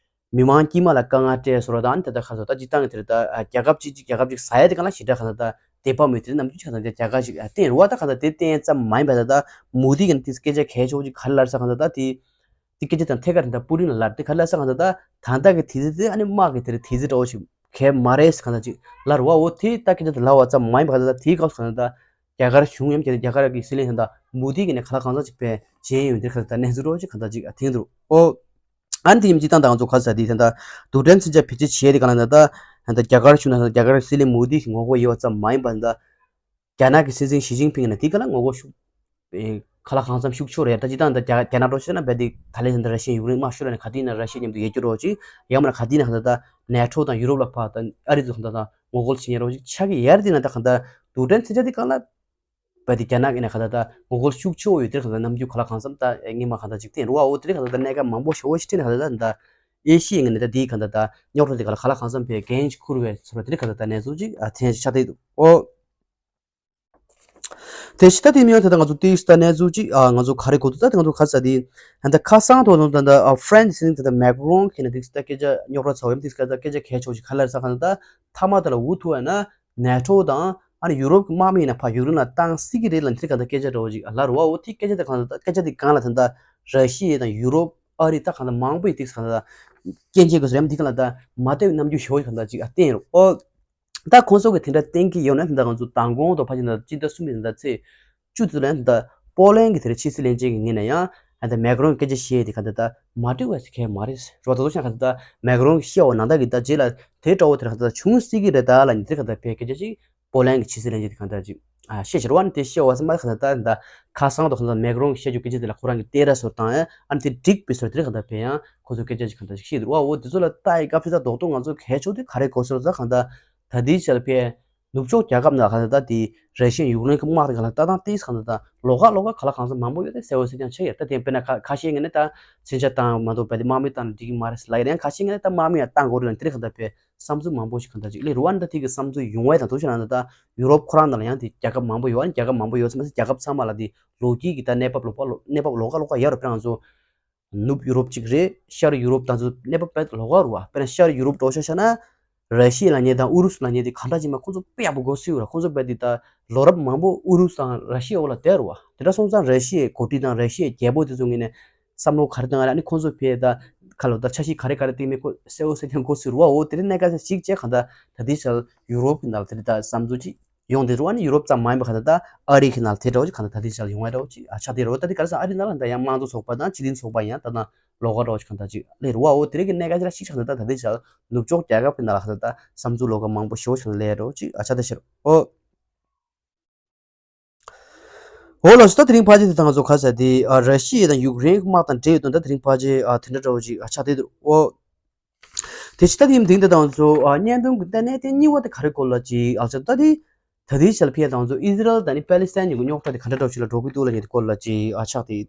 མི་མང་དཀྱིལ་མ་ལ་དཀའ་ངལ་སྤྲད་སོང་ར་ད་ཨ་ནི་ད་ད་ཁ་སང་ད་སྤྱི་བཏང་གི་དེ་རེད་ད་རྒྱལ་ཁབ་གཅིག་གཅིག་རྒྱལ་ཁབ་གཅིག་ཟ་ཡ་དེ་གང་ལ་ཞེ་དྲག་ག་ད་ད་དད་པ་མེད་དེ་རྣམས་ཀྱི་ཁ་ད་ད་རྒྱ་གར་ཞིག་བསྟན་རུ་བ་ད་ག་ད་དེ་བསྟན་ཙམ་མ་ཡིན་པ་ད་ད་མོ་དི་གི་ནི་དེ་སྐད་ཆ་གལ་ཆེ་བོ་ཅིག་ག་རེ་ལབ་ས་ག་ད་ད་དེ། དེ་སྐད་ཆ་དང་ཐད་ཀར་དེ་འདྲ་པུ་ཏིན་ལ་ལབ་དེ་ག་ལ་ས་གང་ད་ད་ད་ལྟ་གི་དུས་ཚོད་དེ་ཨ་ནི་དམག་གི་དེ་རེད་དུས་ཚོད་འདྲ་བོ་ཞིག་གལ་མ་རེད་ཟེར་གང་ད་ཅིག་ལབ་རེད་བ། འོ་དེ་ད་སྐད་ཆ་དེ་ལབ་པ་ཙམ་མ་ཡིན་པ་གང་ད་ད་དེའི་སྐབས་སུ་གང་ད་ད་རྒྱ་གར་གཞུང་ཡང་རྒྱ་རྒྱ་གར་གི་སྲིད་བློན་གང་ད་མོ་དི་གི་ནས་ག་ལ་གང་ཟག་ཅིག་ཕེ་བྱས་ཡོད་དེ་གང་ད་ད་གནས་ཚུལ་འདྲ་བོ་ཅིག་གང་ད་ཅིག་ཨ་ཐེངས་འདུག་ཨོ། ཨ་ནི་དེ་ཡིན་སྤྱི་བཏང་ད་ང་ཚོ་ག་ས་དེ་ད་ད་རྡུལ་ཕྲན་མཚོན་ཆ་བེད་སྤྱོད་བྱས་དེ་གང་ལ་ད་ད་ད་རྒྱ་གར་གཞུང་ན་ད་རྒྱ་གར་སྲིད་བློན་མོ་དི་གི་ངོ་རྒོལ་ཡོད་པ་ཙམ་མ་ཡིན་པ་ད་ད། རྒྱ་ནག་གི་སྲིད་འཛིན་ཞི་ཅིན་ཕིང་ནས་དེ་ག་ལ་ངོ་རྒོལ་ཤུགས་ཨེ་ ག་ལ་གང་འཚམ་ཤུགས་ཆེ་རེད། ད་ཅི་ལྟར་ད་རྒྱ་རྒྱ་ནག་འགྲོ་ཤེས་ན་རྦད་དེ་ད་ལན་ད་ར་ཤི་ཡ་ཡུཀ་རེན་དམག་ཤོར་ལ་ནས་ག་དུས་ཡིན་ན་ར་ཤི་ཡ་མཉམ་དུ་ཡལ་རྒྱུ་རོགས་ཅིག་ཡང་མིན་ན་ག་དུས་ཡིན་ན་ག་ད་ད་ནེ་ཊོ་དང་ཡུ་རོབ་ལ་ཕར་ད་ཨ་རི་ཚོ་ག་ད་ད་ངོ་རྒོལ་བྱེད་ཉེན་རོགས་ཅིག་ཆགས་ཀྱི་ཡར་དེ་ན་ད་ག་ད་རྡུལ་ཕྲན་མཚོན་ཆ་དེ་གང་ལ་རྦད་དེ་རྒྱ་ནག་གི་ནས་ག་ད་ད་ངོ་རྒོལ་ཤུགས་ཆེ་བོ་ཡོད་དེ་ག་ད་ནམ་རྒྱུན་ག་ལ་གང་འཚམ་ད་ངེས་མ་ག་ད་ཅིག་བསྟན་རུ་བ་འོ་དེ་ག་ད་ད་གནད་འགག་མང་པོ་ཞེ་བོ་ཞིག་བསྟན་ག་ད་ད་ཨེ་ཤི་ཡའི་ངོས་ནས་ད་དེའི་ག་ད་ད་རྙོག་དྲ་དེ་ག་ལ་ག་ལ་གང་འཚམ་བས་འགན་ཞིག་འཁུར་བའི་ཚོར་བ་དེ་ག་ད་ད་གནས་ཚུལ་ཅིག་ཨ་ཐེན་ཆགས་བསྡད་འདུག་ཨོ། དེ་ཕྱི་ད་དེ་མིན་ཡང་དེ་ད་ང་ཚོ་ཏིག་ད་གནས་ཚུལ་ཅིག་ཨ་ང་ཚོ་ག་རེ་གོ་འདུག་ད་དེ་ང་ཚོ་ག་ས་དེ་ད་ད་ཁ་སང་ཐོག་ད་ད་ཨ་ཧྥ་རན་སི་ད་ད་མེག་རོན་གྱི་ནས་ཏིག་ད་སྐད་ཆ་རྙོག་དྲ་ཚ་བོ་ཡང་ཏིག་ད་སྐད་ཆ་གལ་ཆེ་བོ་ཞིག་ག་ལ་ས་ག་ད་མཐའ་མ་ད་ལ་འུ་ཐུག་ཡ་ན་ནེ་ཊོ་དང་ཨ་ནི་ཡུ་རོབ་ཀྱི་དམག་མི་ཡིན་ན་ཕ་ཡུཀ་རེན་ལ་བཏང་སྲིད་ཀྱི་རེད་ལ་ནི་དེ་ག་ད་སྐད་ཆ་འདྲ་བོ་ཞིག་ལ་རུ་བ་འོ་དེ་སྐད་ཆ་དེ་གང་ད་སྐད་ཆ་དེ་གང་ལ་ད་ད་ར་ཤི་ཡ་དང་ཡུ་རོབ་ཨ་རི་ད་གང་ད་མང་པོ་ཡི་ཏིག་ག་ད་སྐད་ཆ་གི་སོ་ཡམ་དེ་ག་ལ་ད་མ་ལྟོས་རྣམ་འགྱུར་ཞེ་བོ་ཞིག་ག་ད་ཅིག་ཨ་བསྟན་རུ་ཨོ། ད་ཁོང་ཚོ་གི་དེ་འདྲ་གཏན་འཁེལ་ཡོད་ན་ད་ང་ཚོ་མདང་དགོང་དང་ཕལ་ཆེར་ད་སྤྱི་ཟླ་གསུམ་པའི་ད་ཚེས་བཅུ་ཙམ་ལ་ད་པོ་ལན་གྱི་དེ་རེད་ཕྱི་སྲིད་བློན་ཆེན་གྱི་ངོས་ནས་ཡང་ད་མེག་རོན་སྐད་ཆ་བཤད་དེ་ག་ད་ད་མ་འགྲིག་པ་ཞིག་གས་མ་རེད་རོ། ད་དུ་ཤང་ག་ད་ད་མེག་རོན་བཤད་བ་ནང་ད་གི་ད་རྗེས་ལ་དེ་འདྲ་བོ་དེ་ར་ག་ད་ད་བྱུང་སྲིད་ཀྱི་རེད་ད་ལ་ནི་དེ་ག་ད་བས་སྐད་ཆ་ཅིག་པོ་ལན་གྱི་ཕྱི་སྲིད་བློན་ཆེན་དེ་ག་ད་ཅིག་ཨ་བཤད་ཕྱིར་བ་ནི་དེ་བཤད་བ་སེམས་པ་ག་ད་ད་ད་ཁ་སང་དུ་ག་ད་མེག་རོན་བཤད་རྒྱུ་སྐད་ཆ་དེ་ལ་ཁོ་རང་གི་ལྟ་ར་སོར་དང་ཨ་ནི་དེ་འགྲིག་པའི་སོར་དེ་ར་ག་ད་བས་ཡང་ཁོ་ཚོ་སྐད་ཆ་ཅིག་ག་ད་ཅིག་བཤད་དེ་ར་བ་འོ་དེ་ཚོ་ལ་ལྟ་ཡི་སྐབས་སུ་ད་རྡོག་རྡོག་ང་ཚོ་གལ་ཆེ་བོ་དེ་ག་རེ་གོ་སོང་ད་གང་ལྟར་ད་དེའི་ཆར་ཕེ་ནུབ་ཕྱོགས་རྒྱལ་ཁབ་ནང་གང་ལྟར་ད་དེ་ར་ཤི་ཡ་ཡུཀ་རེན་གྱི་དམག་དེ་གང་ལྟར་ལྟ་སྟངས་དེ་གང་ལྟར་ད་ལོགས་ཀ་ལོགས་ཀ་ག་ལ་གང་ས་མང་པོ་ཡོད་དེ་གསལ་བོ་གསལ་རྐྱང་ཆགས་ཡོད། ད་དེ་དཔེར་ན་ཁ་ཁ་ཤས་ངས་ནི་ད་མཚོན་ཆ་བཏང་མ་གཏོགས་བས་དེ་དམག་མི་བཏང་ན་འགྲིག་གི་མ་རེད་ཟེར་ལབ་ཡོད་རེད། ཁ་ཤས་ངས་ནི་ད་དམག་མི་ཡང་བཏང་དགོས་རེད་ལ་དེ་རེད་གང་ལྟར་ཕེ་བསམ་ཚུལ་མང་པོ་ཞིག་གང་ལྟར་ཅིག་ལས་རུ་བ་ནི་ད་དེ་གི་བསམ་ཚུལ་ཡོང་བའི་དང་དུ་ཆ་ནང་ད་ད་ཡུ་རོབ་ཁོ་རང་ནང་ལ་ཡང་དེ་རྒྱལ་ཁབ་མང་པོ་ཡོད་ཨ་ནི་རྒྱལ་ཁབ་མང་པོ་ཡོད་ཚེ་མ་ཟད་རྒྱལ་ཁབ་ཚང་མ་ལ་དེ་ལོ་རྒྱུས་ཀྱི་ད་གནས་བབ་ལོགས་ཀ་ལོགས་ཀ་ལོགས་ཀ་ཡར་རུ་ཕེ་ང་ཚོ། ནུབ་ཡུ་རོབ་གཅིག་རེད། ཤར་ཡུ་རོབ་དང་ཚོ་གནས་བབ་དཔེ་ལོགས་ཀ་རུ་བ། དཔེར་ན་ཤར་ཡུ་རོབ་འགྲོ་ཤ་ཤ་ན་ར་ཤི་ཡ་ལ་ཉེ་དང་ཨུ་རུ་སུ་ལ་ཉེ་དེ་ག་འདྲ་ཅིག་མ་ཁོང་ཚོ་དཔེ་ཡག་པོ་མགོ་སུ་ཡོད་ར། ཁོང་ཚོ་དཔེ་དེ་ད་ལོ་རབས་མང་པོ་ཨུ་རུ་སུ་དང་ར་ཤི་ཡའི་འོག་ལ་བསྡད་རུ་བ། དེ་འདྲ་སོང་ཙང་ར་ཤི་ཡའི་འགོ་ཁྲིད་དང་ར་ཤི་ཡའི་རྒྱལ་པོ་དེ་ཚོ་ངོས་ནས་བསམ་བློ་ག་རེ་བཏང་ཨ་ནི་ཁོང་ཚོ་ཕེ་ད་ཁ་ལོ་ད་འཆར་གཞི་ག་རེ་ག་རེ་བཏིང་མེད་ཁོ་གསལ་བོ་གསལ་རྐྱང་མགོ་སུ་རུ་བ་འོ་དེ་རིང་གནད་འགག་ཅིག་བྱས་གང་ལྟར་ད་དེ་ཆར་ཡུ་རོབ་ཀྱི་ནང་ལ་དེ་རིང་ད་བསམ་ཚུལ་ཅིག་ཡོང་དེ་རུ་ཨ་ནི་ཡུ་རོབ་ཙམ་མ་ཡིན་པ་ག་ད་ད་ཨ་རི་གི་ནང་ལ་དེ་འདྲ་བོ་ཅིག་ག་ད་ད་དེ་ཆར་ཡོང་བ་འདྲ་བོ་ཅིག་ཨ་ཆགས་དེ་རུ་ད་དེ་ག་རེ་ཟེར་ཨ་རི་ནང་ལ་ད་ཡང་དམངས་གཙོ་ཚོགས་པ་དང་སྤྱི་མཐུན་ཚོགས་པ་ཡང་ད་ད་ལོགས་ཀ་འདྲ་བོ་ཅིག་ག་ད་ཅིག་ལས་རུ་ཨ་འོ་དེ་རིང་གི་གནད་འགག་ཅིག་ལ་ཅིག་ཆགས་ད་ད་ད་དེ་ཆར་ནུབ་ཕྱོགས་རྒྱལ་ཁབ་ཀྱི་ནང་ལ་ག་ད་ད་བསམ་ཚུལ་ལོགས་ཀ་མང་པོ་ཞེ་བོ་ཞིག་ལས་འདྲ་བོ་ཅིག་ཨ་ཆགས་ད་ཤར་ཨོ། འོ་ལགས་སོ་ད་དེ་རིང་ཕལ་ཆེར་དེ་ད་ང་ཚོ་ག་ས་དེ་ཨ་ར་ཤི་ཡ་དང་ཡུཀ་རེན་དམག་དང་འབྲེལ་ཡོད་དོན་ད་དེ་རིང་ཕལ་ཆེར་ཨ་དེ་འདྲ་འདྲ་བོ་ཅིག་ཨ་ཆགས་དེ་འདུག་ཨོ། དེ་ཕྱི་ད་དེ་ཡིན་དེང་དེ་ད་ང་ཚོ་ཨ་བརྙན་ཐུང་གི་ལྟ་གནས་དེ་གཉིས་པ་དེ་ག་རེ་སྐོར་ལ་ཅིག་ཨ་ཆགས་ད་དེ་ད་དེའི་ཆ་ལ་ཕེ་ད་ང་ཚོ་ཨི་ཟི་རལ་དང་ནི་པེ་ལི་སི་ཐན་གཉིས་ཀྱི་རྙོག་དྲ་དེ་ག་འདྲ་འདྲ་བོ་ཅིག་ལ་འགྲོ་གི་འདུག་ལ་ཉེ་དེ་སྐོར་ལ་ཅིག་ཨ་ཆགས་དེ།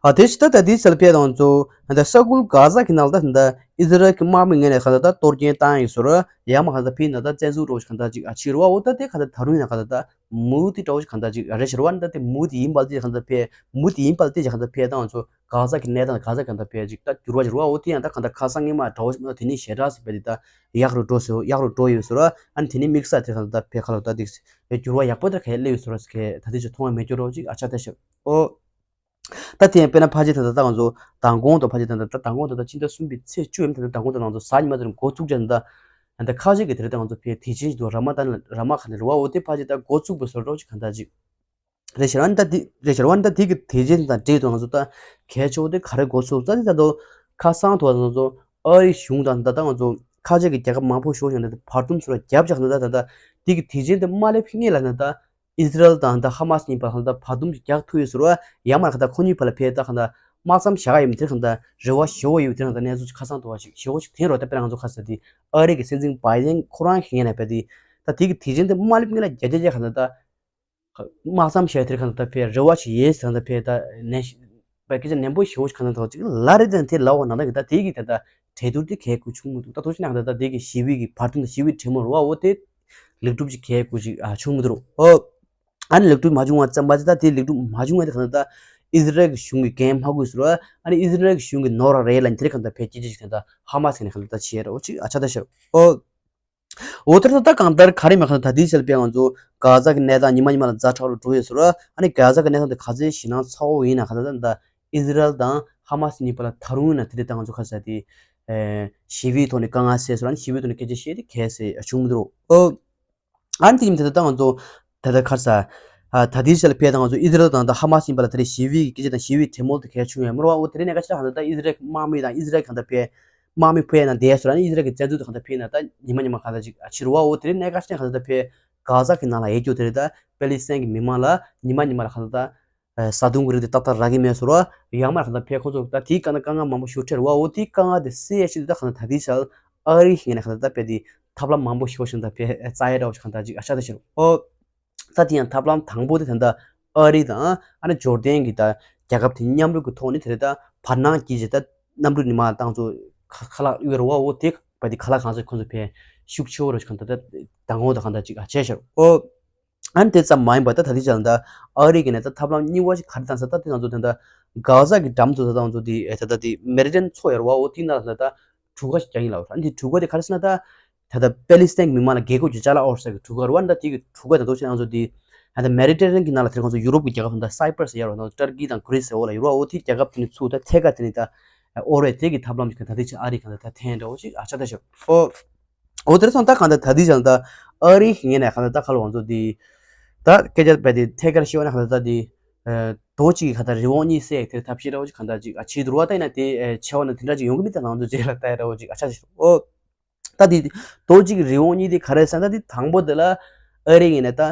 ཨ་དེ་ཕྱི་ད་ད་དེའི་ཆ་ལ་ཕེ་ད་ང་ཚོ་ད་ས་ཁུལ་གྷ་ཟ་གི་ནང་ད་ད་ཨི་ཟི་རལ་གྱི་དམག་མི་ངོས་ནས་ག་ད་ད་གཏོར་སྐྱོན་བཏང་ཡོད་ཟེར་ར་ཡ་མ་ག་ད་ཕེ་ན་ད་བཙན་འཛུལ་འདྲ་བོ་ཞིག་ག་ད་ཅིག་ཨ་ཕྱིར་བ་འོ་ད་དེ་ག་ད་ད་རུང་ཡིན་ན་ག་ད་ད་མུ་དེ་འདྲ་བོ་ཞིག་ག་ད་ཅིག་ཨ་རེ་ཕྱིར་བ་ནི་ད་དེ་མུ་དེ་ཡིན་པ་དེ་ག་ད་ཕེ་མུ་དེ་ཡིན་པ་དེ་ཅིག་ག་ད་ཕེ་ད་ང་ཚོ་གྷ་ཟ་གི་གནས་སྟངས་གྷ་ཟ་ག་ད་ཕེ་ཅིག་ད་འགྱུར་བ་ཞིག་རུ་བ་འོ་དེ་ཡང་ད་ག་ད་ཁ་སང་ངེས་མ་འདྲ་བོ་ཞིག་མ་དེ་ནི་ཞེ་དྲག་སེ་ཕེ་དེ་ད་ཡག་རུ་འགྲོ་ཟེར་ཡག་རུ་འགྲོ་ཡོད་ཟེར་ར་ཨ་ནི་དེ་ནི་དམིགས་བསལ་དེ་ག་ད་ཕེ་ཁ་ལོ་ད་དེ་འགྱུར་བ་ཡག་པོ་དེ་ག་སླེབས་ཡོད་ཟེར་ར་ཟེར་ག་ད་དེ་ཅིག་མཐོང་བ་མེད་འགྱུར་རོ་ཅིག་ཨ་ཆགས་ད་ཤག་ཨོ། ད་དེ་ཡང་དཔེར་ན་ཕལ་ཆེར་ད་ལྟ་ད་ང་ཚོ་མདང་དགོང་དང་ཕལ་ཆེར་ད་ལྟ་ད་མདང་དགོང་ད་ལྟ་ཕྱི་ཟླ་གསུམ་པའི་ཚེས་བཅུ་ཡིན་ད་ལྟ་མདང་དགོང་ད་ང་ཚོ་གཟའ་ཉི་མ་དེར་འགོ་བཙུགས་ཀྱང་ད་ད་ཁ་ཤས་ཀྱི་དེ་རེད་ད་ང་ཚོ་ཕེ་དེ་ཆེན་ཞིག་འདུག་ར་མ་ད་ར་མ་ག་ནས་རུ་བ་འོ་དེ་ཕལ་ཆེར་ད་འགོ་བཙུགས་པའི་བཟོ་འདྲ་ཅིག་གང་ལྟར་ཅིག་རེད་ཤར་བ་ནི་ད་དེ་རེད་ཤར་བ་ནི་ད་དེ་གི་དེ་ཆེན་དང་འབྲེལ་དུ་ང་ཚོ་ད་གལ་ཆེ་བོ་དེ་ག་རེ་འགོ་ཚུགས་ད་དེ་ད་དུ་ཁ་སང་ཐོག་ང་ཚོ་ཨ་རི་གཞུང་དང་ད་ད་ང་ཚོ་ཁ་ཆེ་གི་རྒྱལ་ཁབ་མང་པོ་ཞིག་ཡོང་ད་བར་འདུམ་སོགས་ལ་རྒྱབ་ཆགས་ད་ད་ད་དེ་གི་དེ་ཆེན་དེ་མ་སླེབས་སྔོན་ལ་ན་ད། ཨི་ཟི་རལ་དང་ད་ཧ་མ་སི་གཉིས་བར་ལ་ད་བར་འདུམ་རྒྱག་ཐུབ་ཡོད་ཟེར་བ་ཡང་མ་ཁ་ད་ཁོ་གཉིས་བར་ལ་ཕེ་ད་ཁ་ད་དམག་མཚམས་བཞག་ཡོད་མི་དེ་ཁ་ད་རེ་བ་ཞེ་བོ་ཡོད་དེ་ཁ་ད་གནས་ཚུལ་ཁ་སང་དུ་བ་ཞིག་ཞེ་བོ་ཞིག་ཐེན་རོ་ད་དཔེར་ང་ཚོ་ཁ་ས་དེ་ཨ་རི་གི་སྲིད་འཛིན་བའི་ཌེན་ཁོ་རང་གི་ངོས་ནས་ཕེ་དེ་ད་དེ་གི་དེ་ཆེན་དེ་མ་སླེབས་ངེས་ལ་རྒྱ་རྒྱ་རྒྱ་ཁ་ད་ད་དམག་མཚམས་བཞག་དེ་ཁ་ད་ད་ཕེ་རེ་བ་ཞིག་ཡོད་ཟེར་ད་ཕེ་ད་ནས། པའི་སྐད་ཆ་ནན་པོ་ཞེ་བོ་ཞིག་གང་ལྟར་ཐོག་ཅིག་ལ་རེ་དང་དེ་ལ་འོ་ནང་ད་གི་ད་དེ་གི་ད་ད་གྲོས་བསྡུར་དེ་གས་གུ་ཆུང་མི་འདུག་ད་ཐོག་ཅིག་ནང་ད་ད་དེ་གི་ཞི་བའི་གི་བར་དོན་དང་ཞི་བའི་གྲོས་མོལ་རོ་བ་འོ་དེ་ལེགས་གྲུབ་ཅིག་གས་གུ་ཅིག་ཨ་ཆུང་མི་འདུག་རོ། ཨོ། ཨ་ནི་ལེགས་གྲུབ་མ་བྱུང་བ་ཙམ་པ་ཅིག་ད་དེ་ལེགས་གྲུབ་མ་བྱུང་བ་དེ་གང་ད་ད་ཨི་ཟི་རལ་གི་གཞུང་གི་འགན་མ་དགོས་ཟེར་བ་ཨ་ནི་ཨི་ཟི་རལ་གི་གཞུང་གི་ནོར་ར་རེད་ལ་དེ་རེ་གང་ད་ཕལ་སྐྱེ་ཅིག་ད་ཧ་མ་སི་ནས་གང་ད་ད་ཆེ་རོ་ཅིག་ཨ་ཆ་ད་ཤར་ཨོ། འོ་དེར་ད་ལྟ་གང་ལྟར་ག་རེ་མེད་ཁ་ད་དེའི་ཆར་པའི་ང་ཚོ་གྷ་ཟ་གི་གནས་སྟངས་ཉི་མ་ཉི་མ་ལ་ཛ་དྲག་རུ་འགྲོ་ཡོད་ཟེར་ར། ཨ་ནི་གྷ་ཟ་གི་གནས་སྟངས་དེ་ག་ཚོད་ཞེད་སྣང་ཚ་བོ་ཡིན་ན་ག་ད་ད་ཨི་ཟི་རལ་དང་ཧ་མ་སི་གཉིས་བར་ལ་ད་རུང་ཡིན་ན་དེ་འདྲ་ད་ང་ཚོ་ག་ས་དེ་ཞི་བའི་ཐོག་ནས་དཀའ་ངལ་སེལ་ཟེར་ར། ཨ་ནི་ཞི་བའི་ཐོག་ནས་སྐད་ཆ་བཤད་དེ་གལ་སྲིད་བྱུང་མི་འདུག་ཨོ། ཨ་ནི་དེ་ཡིན་དེ་ད་ང་ཚོ་ད་ལྟ་ག་ས་ད་དེའི་ཆར་ཕེ་ད་ང་ཚོ་ཨི་ཟི་རལ་དང་ད་ཧ་མ་སི་གཉིས་བར་ལ་དེ་འདྲ་ཞི་བའི་སྐད་ཆ་དང་ཞི་བའི་གྲོས་མོལ་དེ་གལ་བྱུང་ཡོད་མ་རེད་བ། འོ་དེ་རིང་ནས་ག་ས་ད་ད་ཨི་ཟི་རལ་དམག་མི་དང་ཨི་ཟི་རལ་གང་ད་ཕེ། དམག་མི་ཕུད་ཡ་ན་བསྡད་སོང་ཨ་ནི་ཨི་ཟི་རལ་གྱི་བཙན་འཛུལ་དུ་གང་ལྟར་ཕེ་ན་ད་ཉི་མ་ཉི་མ་གང་ལྟར་ཅིག་ཕྱིར་བ་འོ་དེ་རིང་གནད་འགག་ཅན་གང་ལྟར་ད་ཕེ་གྷ་ཟ་གི་ནང་ལ་ཡོད་རྒྱུ་དེ་རེད། ད་པེ་ལི་སི་ཐན་གྱི་མི་མང་ལ་ཉི་མ་ཉི་མ་ལ་གང་ལྟར་ བཟའ་བཏུང་གི་རིགས་དེ་ཏག་ཏག་རག་གི་མེད་ཟེར་བ། ཡང་མ་རེད་ཁ་ད་ཕེ་ཁོང་ཚོ་ད་དེའི་དཀའ་ངལ་དཀའ་ངལ་མང་པོ་ཞིག་འཕྲད་རེད་བ། འོ་དེའི་དཀའ་ངལ་དེ་སེལ་ཡ་ཆེད་དུ་ད་ཁ་ད་ད་དེའི་ཆར་ཨ་རིའི་ངོས་ནས་ཁ་ད་ད་ཕེ་དེ་ཐབས་ལམ་མང་པོ་ཞིག་བཞིན་ད་ཕེ་རྩ་ཡ་འདྲ་བོ་ཞིག་ཁ་ད་ཅིག་ཨ་ཆ་ད་ཤར་འོ། ད་དེ་ཡང་ཐབས་ལམ་དང་པོ་དེ་ད་ལྟ་ཨ་རི་དང་ཨ་ནི་ཇོར་ཌན་གྱི་ད་རྒྱལ་ཁབ་དེ་མཉམ་རུབ་ཀྱི་ཐོག་ནས་དེ་རེད། ད་བར་སྣང་གིས་ཇི་ལྟར་གནམ་གྲུ་ཉི་མ་བཏང་ཚོ་ཁ་ཁ་ལག་གཡུག་ར་བ་འོ་དེ་བ་དེ་ཁ་ལག་གང་ཚོ་ཁོ་ཚོ་ཕན་ཤུགས་ཆེ་བོ་ར་ཞིག་གང་ད་ད་དང་འོ་ད་གང་ད་ཅིག་ཨ་བྱས་ཤར་འོ། ཨ་ནི་དེ་ཙམ་མ་ཡིན་པ་ད་ད་དེ་ཅང་ད་ཨ་རི་གི་ནས་ད་ཐབས་ལམ་གཉིས་པ་ཞིག་ག་རེ་བཏང་ས་ད་དེ་ང་ཚོ་དེ་ད་གྷ་ཟ་གི་འགྲམ་དུ་ད་ད་ང་ཚོ་དེ་ད་ད་དེ་མེ་ཌི་ཊེ་རེ་ནི་ཡན་མཚོ་ཡར་བ་འོ་དེ་ན་ད་ད་གྲུ་ཁ་ཞིག་རྒྱག་ཡིན་ལ། ཨ་ནི་དེ་གྲུ་ཁ་དེ་ག་རེ་ཟེར་ན་ད། ད་ལྟ་པེ་ལི་སི་ཐན་གྱི་མི་མང་ལ་རྒྱལ་ཁབ་ཀྱི་ཅ་ལག་དབོར་ས་གི་གྲུ་ཁ་རེད་བ། ད་དེ་གི་གྲུ་ཁ་དང་དོ་ཆེ་ང་ཚོ་དེ་ད་ལྟ་མེ་ཌི་ཊེ་རེ་ནི་ཡན་གྱི་ནང་ལ་དེར་ཁོང་ཚོ་ཡུ་རོབ་ཀྱི་རྒྱལ་ཁབ་དང་ད་སའི་པ་ར་སི་ཟེར་བ་ད་ཏར་ཀི་དང་གྷི་རི་སི་ཟེར་བ་ལ་ཡུ་རོབ་འོ་དེའི་རྒྱལ་ཁབ་དེ་ནི་ཚུར་ད་ཐད་ཀ་དེ་ནི་ད་དབོར་བའི་དེ་གི་ཐབས་ལམ་ཞིག་ད་དེ་ཆ་ཨ་རི་གང་ད་ད་འཐེན་འདྲ་བོ་ཅིག་ཨ་ཆ་ད་ཤོག་ཨོ། འོ་དེར་སོང་ད་གང་ད་ད་དེ་ཅང་ད་ཨ་རི་གི་ངོས་ནས་གང་ད་ད་ཁ་ལོ་ང་ཚོ་དེ་ད་སྐད་ཆ་བས་དེ་ཐད་ཀར་ཤེས་བ་ན་གང་ད་ད་དེ་རྡོ་གཅིག་གི་གང་ད་རི་བོང་གཉིས་བསད་དེར་ཐབས་ཤེས་འདྲ་བོ་ཅིག་གང་ད་ཅིག་ཨ་བྱེད་འདུག་བ། ད་ཡིན་ན་དེ་ཆེ་བ་ན་དེ་འདྲ་ཅིག་ཡོང་གི་མི་ད་ང་ཚོ་རྗེས་ལ་ལྟ་ཡ་འདྲ་བོ་ཅིག་ཨ་ཆ་ཤོག་ཨོ། ད་དེ་རྡོ་གཅིག་རི་བོང་གཉིས་དེ་ག་རེ་ཟེར་ན་དེ་དང་པོ་དེ་ལ་ཨ་རི་ངོས་ནས་ད་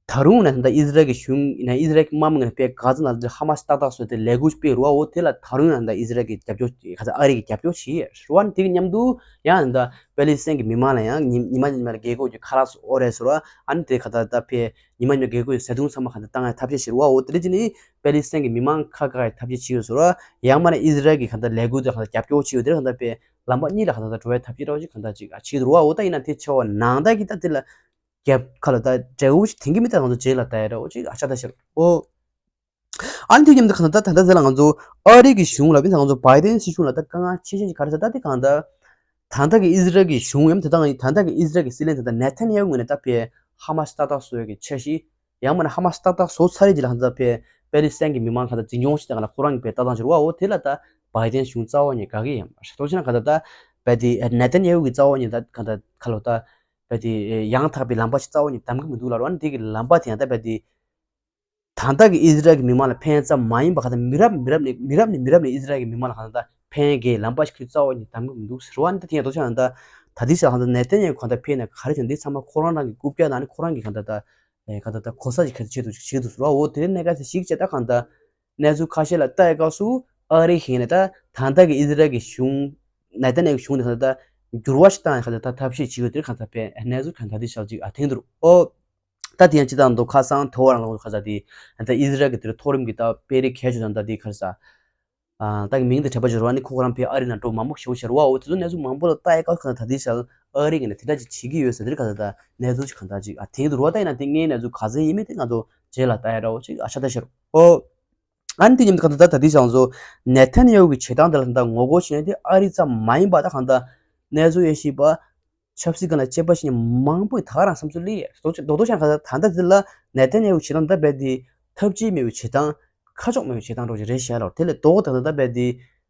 ད་རུང་ནས་ད་ཨི་ཟི་རལ་གྱི་གཞུང་ཡིན་ན་ཨི་ཟི་རལ་གྱི་དམག་མི་ངོས་ནས་དཔེ་ག་ཚོད་ན་ཧ་མ་སི་ཏག་ཏག་བཟོས་ཏེ་ལས་འགུལ་སྤེལ་རུ་བ་འོ་དེ་ལ་ད་རུང་ཡང་ད་ཨི་ཟི་རལ་གྱི་རྒྱབ་སྐྱོར་ག་ཚོད་ཨ་རི་གི་རྒྱབ་སྐྱོར་བྱེད་རུ་བ་ནི་དེ་གི་མཉམ་དུ་ཡང་ད་པེ་ལི་སི་ཐན་གྱི་མི་མང་ལ་ཡང་ཉི་ཉི་མ་ཉི་མ་ལ་རྒྱལ་ཁབ་ཀྱི་ཁ་ལག་ཚོ་དབོར་རེད་ཟེར་བ། ཨ་ནི་དེ་ག་ད་ད་ཕེ་ཉི་མ་ཉི་མ་རྒྱལ་ཁབ་ཀྱི་བཟའ་བཏུང་ཚང་མ་ག་ད་བཏང་ཡ་ཐབས་ཤེས་བྱེད་རུ་བ་འོ་དེ་རེད་ཅི་ནི་པེ་ལི་སི་ཐན་གྱི་མི་མང་ཁ་བཀག་ཡ་ཐབས་ཤེས་བྱེད་ཡོད་ཟེར་བ། ཡང་མ་ན་ཨི་ཟི་རལ་གྱི་ག་ད་ལས་འགུལ་དེ་ག་ད་རྒྱབ་སྐྱོར་བྱེད་ཡོད་དེ་ག་ད་ཕེ་ལམ་པ་གཉིས་ལ་ག་ད་ད་འགྲོ་བའི་ཐབས་ཤེས་ར་བ་ཅིག་ག་ད་ཅིག་ཨ་བྱེད་རུ་བ་འོ། ད་ཡིན་ན་དེ་ཆེ་བ་ནང་ད་གི་ད་དེ་ལ་རྒྱབ་ཁ་ལ་ད་འབྲས་བུ་ཞིག་དེང་གི་མི་ད་ང་ཚོ་རྗེས་ལ་ལྟ་ཡ་ར་བ་ཅིག་ཨ་ཆ་ད་ཤར་འོ། ཨ་ནི་དེ་མཉམ་དུ་གང་ལྟར་ད་ལྟ་ཟེར་ལ་ང་ཚོ་ཨ་རི་གི་གཞུང་ལ་བིན་ད་ང་ཚོ་བྷའི་ཏན་སྲིད་གཞུང་ལ་ད་དཀའ་ངལ་ཆེ་ཤོས་ཀྱི་ག་རེ་ཟེར་ད་དེ་གང་ལྟར་ད་ལྟ་གི་ཨི་ཟི་རལ་གྱི་གཞུང་ཡང་དེ་དང་ད་ལྟ་གི་ཨི་ཟི་རལ་གྱི་སྲིད་བློན་དེ་ད་ནེ་ཐན་ཡ་ཧུ་ངོས་ནས་ད་ཕེ་ཧ་མ་སི་ཏག་ཏག་བཟོ་ཡ་གི་འཆར་གཞི་ཡང་མ་ན་ཧ་མ་སི་ཏག་ཏག་བཟོ་ཚར་རེད་ཅི་ལ་ད་ལྟ་ཕེ་པེ་ལི་སི་ཐན་གྱི་མི་མང་ག་ད་འཛིན་སྐྱོང་བྱེད་ད་ག་ལ་ཁོ་རང་གི་ཕེ་ལྟ་སྟངས་ཤིག་རེད་བ། འོ་དེ་ལ་ད་བྷའི་ཏན་གཞུང་རྩ་བ་ཉིད་དགའ་གི་ཡང་མ་རེད། དོ་ཆེ་ན་ག་ད་ད་ཕེ་དེ་ནེ་ཐན་ཡ་ཧུ་གི་རྩ་བ་ཉིད་ད་ག་ད་ཁ་ལོ་ད་ཕེ་དེ་ཡང་དག་པའི་ལམ་པ་ཞིག་རྩ་བ་ཉིད་གདམ་གི་མི་འདུག་ལ་རོ། ཨ་ནི་དེ་གི་ལམ་པ་དེ་ཡང་ད་ཕེ་དེ། ད་ལྟ་གི་ཨི་ཟི་རལ་གྱི་མི་མང་ལ་ཕན་ཙམ་མ་ཡིན་པ་ག་ད་མི་རབས་མི་རབས་ནས་མི་རབས་ནས་མི་རབས་ནས་ཨི་ཟི་རལ་གྱི་མི་མང་ལ་ག་ད་ཕན་གྱི་ལམ་པ་ཞིག་ཁྱོད་རྩ་བ་ནས་གདམ་གི་མི་འདུག་ཟེར་བ་ནི་ད་དེ་ཡང་དོ་ཆ་ཡང་ད་ད་དེ་ས་ག་ད་ནེ་ཐན་ཡ་ཧུ་ག་ད་ཕན་ན་ག་རེ་བྱུང་འདི་ཚང་མ་ཁོ་རང་རང་གི་རྐུབ་བཀྱག་ནང་ནས་ཁོ་རང་གི་ག་ད་ད་ག་ད་ད་གོ་ས་ཞིག་ག་ད་ཆེད་དུ་ཞིག་ཆེད་དུ་ཟེར་བ། འོ་དེ་ནས་ག་ཚོད་ཞིག་བྱས་ད་ག་ད་གནས་ཚུལ་ཁ་ཤས་ལ་ལྟ་ཡ་སྐབས་སུ་ཨ་རི་ཧེ་ནས་ད་ད་ལྟ་གི་ཨི་ཟི་རལ་གྱི་གཞུང་ནེ་ཐན་ཡ་ཧུ་གི་གཞུང་དེ་ག་ད་ད་འགྱུར་བ་ཞིག་བཏང་ཡ་ག་ད་ད་ཐབས་ཤེས་བྱེད་ཡོད་དེ་ག་ད་ཕན་གནས་ཚུལ་ག་ད་དེ་ཞག་ཅིག་ཨ་ཐེངས་འདུག་ཨོ། ད་དེ་ཡང་སྤྱི་བཏང་མདོ་ཁ་སང་ཐོ་བ་རང་ལ་ཁ་ས་དེ་ད་ཨི་ཟི་རལ་གྱི་དེར་མཐོ་རིམ་གྱི་ད་དཔོན་རིགས་གལ་ཆེ་དང་ད་དེ་ཁར་ས་ད་གི་མིང་དེ་དྲན་པ་བརྗོད་རོགས་ནི་ཁོ་ཁོ་རང་ཕེ་ཨ་རི་ནང་འགྲོ་མང་པོ་ཞེ་པོ་ཤར་བ། འོ་དེ་ཚོ་གནས་ཚུལ་མང་པོ་ལ་ལྟ་ཡ་ཁ་ཁ་ད་དེ་ཤར་ཨ་རི་གི་ནས་དེ་འདྲ་ཅིག་བྱེད་ཀྱི་ཡོད་ཟེར་དེར་ཁ་ས་ད་གནས་ཚུལ་ཅིག་གང་ད་ཅིག་ཨ་ཐེངས་དུ་རོ། ད་ཡིན་ན་དེ་ངའི་གནས་ཚུལ་ག་ཚད་ཡིན་མིན་དེ་ང་ཚོ་རྗེས་ལ་ལྟ་ཡ་འདྲ་བོ་ཅིག་ཨ་ཆ་ད་ཤར་ཨོ། ཨ་ནི་དེ་ཉིན་གང་ད་ད་དེ་ཤང་ཚོ་ནེ་ཐན་ཡ་ཧུ་གི་བྱེད་སྟངས་དེ་ལ་ད་ངོ་རྒོལ་བྱས་ནས་དེ་ཨ་རི་ཙམ་མ་ཡིན་པ་ད་གང་ད་གནས་ཚུལ་ཡེ་ཤེས་པ། ཆབ་སྲིད་སྒང་ལ་དཔྱད་པ་བྱེད་མཁན་མང་པོས་ད་ག་རང་བསམ་ཚུལ་སླེབས་ཡོད། རྡོག་རྡོག་རྡོག་ཆང་ཁ་ད་ད་ལྟ་འདི་ལ་ནེ་ཐན་ཡ་ཧུ་བྱེད་སྟངས་ད་རྦད་དེ་ཐབས་ཇུས་མེད་པའི་བྱེད་སྟངས་ཁ་ཕྱོགས་མེད་པའི་བྱེད་སྟངས་འདྲ་བོ་ཞིག་རེད་བཤད་ལ། དེ་ལས་རྡོག་ད་ད་ད་རྦད་དེ་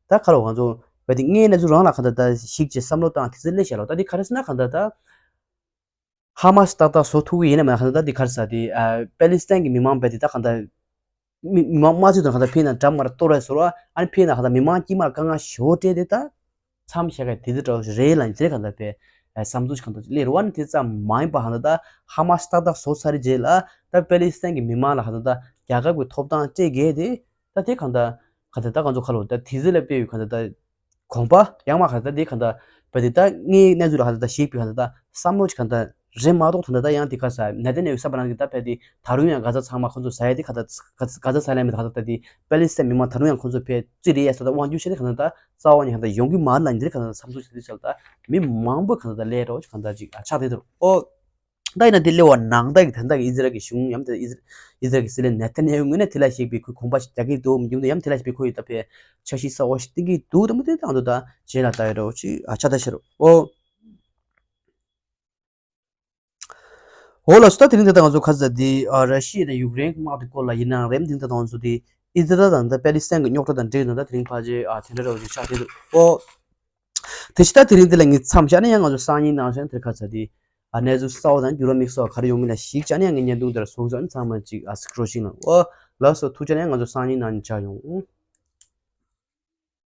ད་ག་ལ་ང་ཚོ་རྦད་དེ་དངོས་གནས་ཚུལ་རང་ལ་ཁ་ད་ད་ཞིག་ཅེས་བསམ་བློ་བཏང་དེ་ཚོ་སླེབས་བཤད་ལ། ད་དེ་ག་རེ་ཟེར་ན་ཁ་ད་ད་ཧ་མ་སི་ཏག་ཏག་བཟོ་ཐུབ་ཀྱི་ཡིན་ན་མེད་ན་ཁ་ད་ད་དེ་ག་རེ་ཟེར་དེ་པེ་ལི་སི་ཐན་གྱི་མི་མང་རྦད་དེ་ད་ག་ད། མི་མི་མང་དམངས་གཙོའི་དོན་ཁ་ད་ཕན་ན་འགྲམ་ངར་གཏོར་རེ་ཟེར་བ། ཨ་ནི་ཕན་ན་ཁ་ད་མི་མང་དཀྱིལ་མར་དཀའ་ངལ་ཞེ་པོ་སྤྲད་དེ་ད་མཚམས་བཞག་ག་དེ་དེ་འདྲ་བོ་ཞིག་རེད་ལ་ནི་དེ་ཁ་ད་པའི་བསམ་ཚུལ་ཞིག་གང་ད་སླེབས་རེད་བ། ནི་དེ་ཙམ་མ་ཡིན་པ་ཁ་ད་ད་ཧ་མ་སི་ཏག་ཏག་བཟོ་ཚར་རྗེས་ལ་ད་པེ་ལི་སི་ཐན་གྱི་མི་མང་ལ་ཁ་ད་ད་རྒྱལ་ཁབ་ཀྱི་ཐོབ་ཐང་སྤྲད་གལ་དེ་ད་དེ་ཁ་ད་ཁ་ད་ད་གང་ཚོ་ཁ་ལོ་ད་དེ་ཟི་ལ་སྤེལ་བའི་ཁ་ད་ད། གོམ་པ་ཡང་མ་ག་ད་དེ་ག་ད་བ་དེ་ད་ངའི་གནས་ཚུལ་ལ་ག་ད་ད་ཞིག་པའི་ག་ད་ད་བསམ་བློ་ཅིག་ག་ད་རེད་མ་གཏོགས་ད་ད་ད་ཡང་དེ་ག་ས་ནད་དེ་ནས་ཡོད་ས་པ་རང་གི་ད་བ་དེ་ད་རུང་ཡང་ག་ཚ་ཚང་མ་ཁོ་ཚོ་ཟ་ཡ་དེ་ག་ད་ག་ཚ་ཟ་ལ་མེད་ག་ད་ད་དེ་པེ་ལི་སི་ཐན་མི་མང་ད་རུང་ཡང་ཁོ་ཚོ་བས་རྩིས་རེད་ཡ་ས་ད་དབང་སྒྱུར་བྱས་ཏེ་ག་ད་ད་རྩ་བ་ནས་ག་ད་ཡོང་གི་མ་རེད་ལ་འདིར་ག་ད་ད་བསམ་ཚུལ་ཞིག་དེ་ཚོ་ད་མི་མང་པོས་ག་ད་ད་ལས་རོགས་ཅིག་ག་ད་ཅིག་ཆགས་བསྡད་འདུག་ཨོ། ད་ཡིན་ན་དེ་སླེབས་པ་ནང་ད་གི་ད་ད་གི་ཨི་ཟི་རལ་གི་གཞུང་ཡང་ད་ཨི་ཟི་རལ་གི་སྲིད་བློན་ནེ་ཐན་ཡ་ཧུ་ངོས་ནས་དེ་ལ་ཞིག་པའི་ཁོས་གོམ་པ་ཞིག་རྒྱག་གི་འདུག་མི་འདུག་ཡང་དེ་ལ་ཞིག་པའི་ཁོ་ཡི་ད་པའི་འཆར་གཞི་གསར་བ་ཞིག་བཏིང་གི་འདུག་ད་མི་དེ་དང་དུ་ད་རྗེས་ལ་ད་ཡོད་རོགས་ཅིག་ཨ་ཆ་ད་ཤར་ཨོ། འོ་ལགས་སོ། ད་དེ་རིང་ད་ད་ང་ཚོ་ཁ་ས་དེ་ཨ་ར་ཤི་ཡ་དང་ཡུཀ་རེན་གྱི་དམག་དེ་སྐོར་ལ་ཡིན་ནའང་རེད། དེ་ད་ད་ང་ཚོ་དེ་ཨི་ཟི་རལ་དང་ད་པེ་ལི་སི་ཐན་གྱི་རྙོག་དྲ་དང་འབྲེལ་ནས་ད་དེ་རིང་ཕལ་ཆེར་ཨ་དེ་འདྲ་རོགས་ཅིག་ཆགས་བསྡད་འདུག་ཨོ། དེ་ཕྱི་ད་དེ་རིང་འདི་ལ་ངས་མཚམས་བཞག་ནས་ཡང་ང་ཚོ་སང་ཉིན་ནང་བཞིན་དེར་ཁ་ཚ་དེ་ཨ་གནས་ཚུལ་གསར་བ་དང་འགྱུར་བ་དམིགས་བསལ་ག་རེ་ཡོང་མིན་ལ་གཞིགས་བྱས་ནས་ཡང་ངས་བརྙན་ཐུང་འདིར་གསུངས་ཚར་ནས་ཚང་མ་ཅིག་ཨ་གཟིགས་རོགས་ཞུ་གནང་། ཨོ་ལགས་སོ། ཐུགས་རྗེ་ཆེ། ཡང་ང་ཚོ་སང་ཉིན་ནང་ནས་མཇལ་ཡོང་།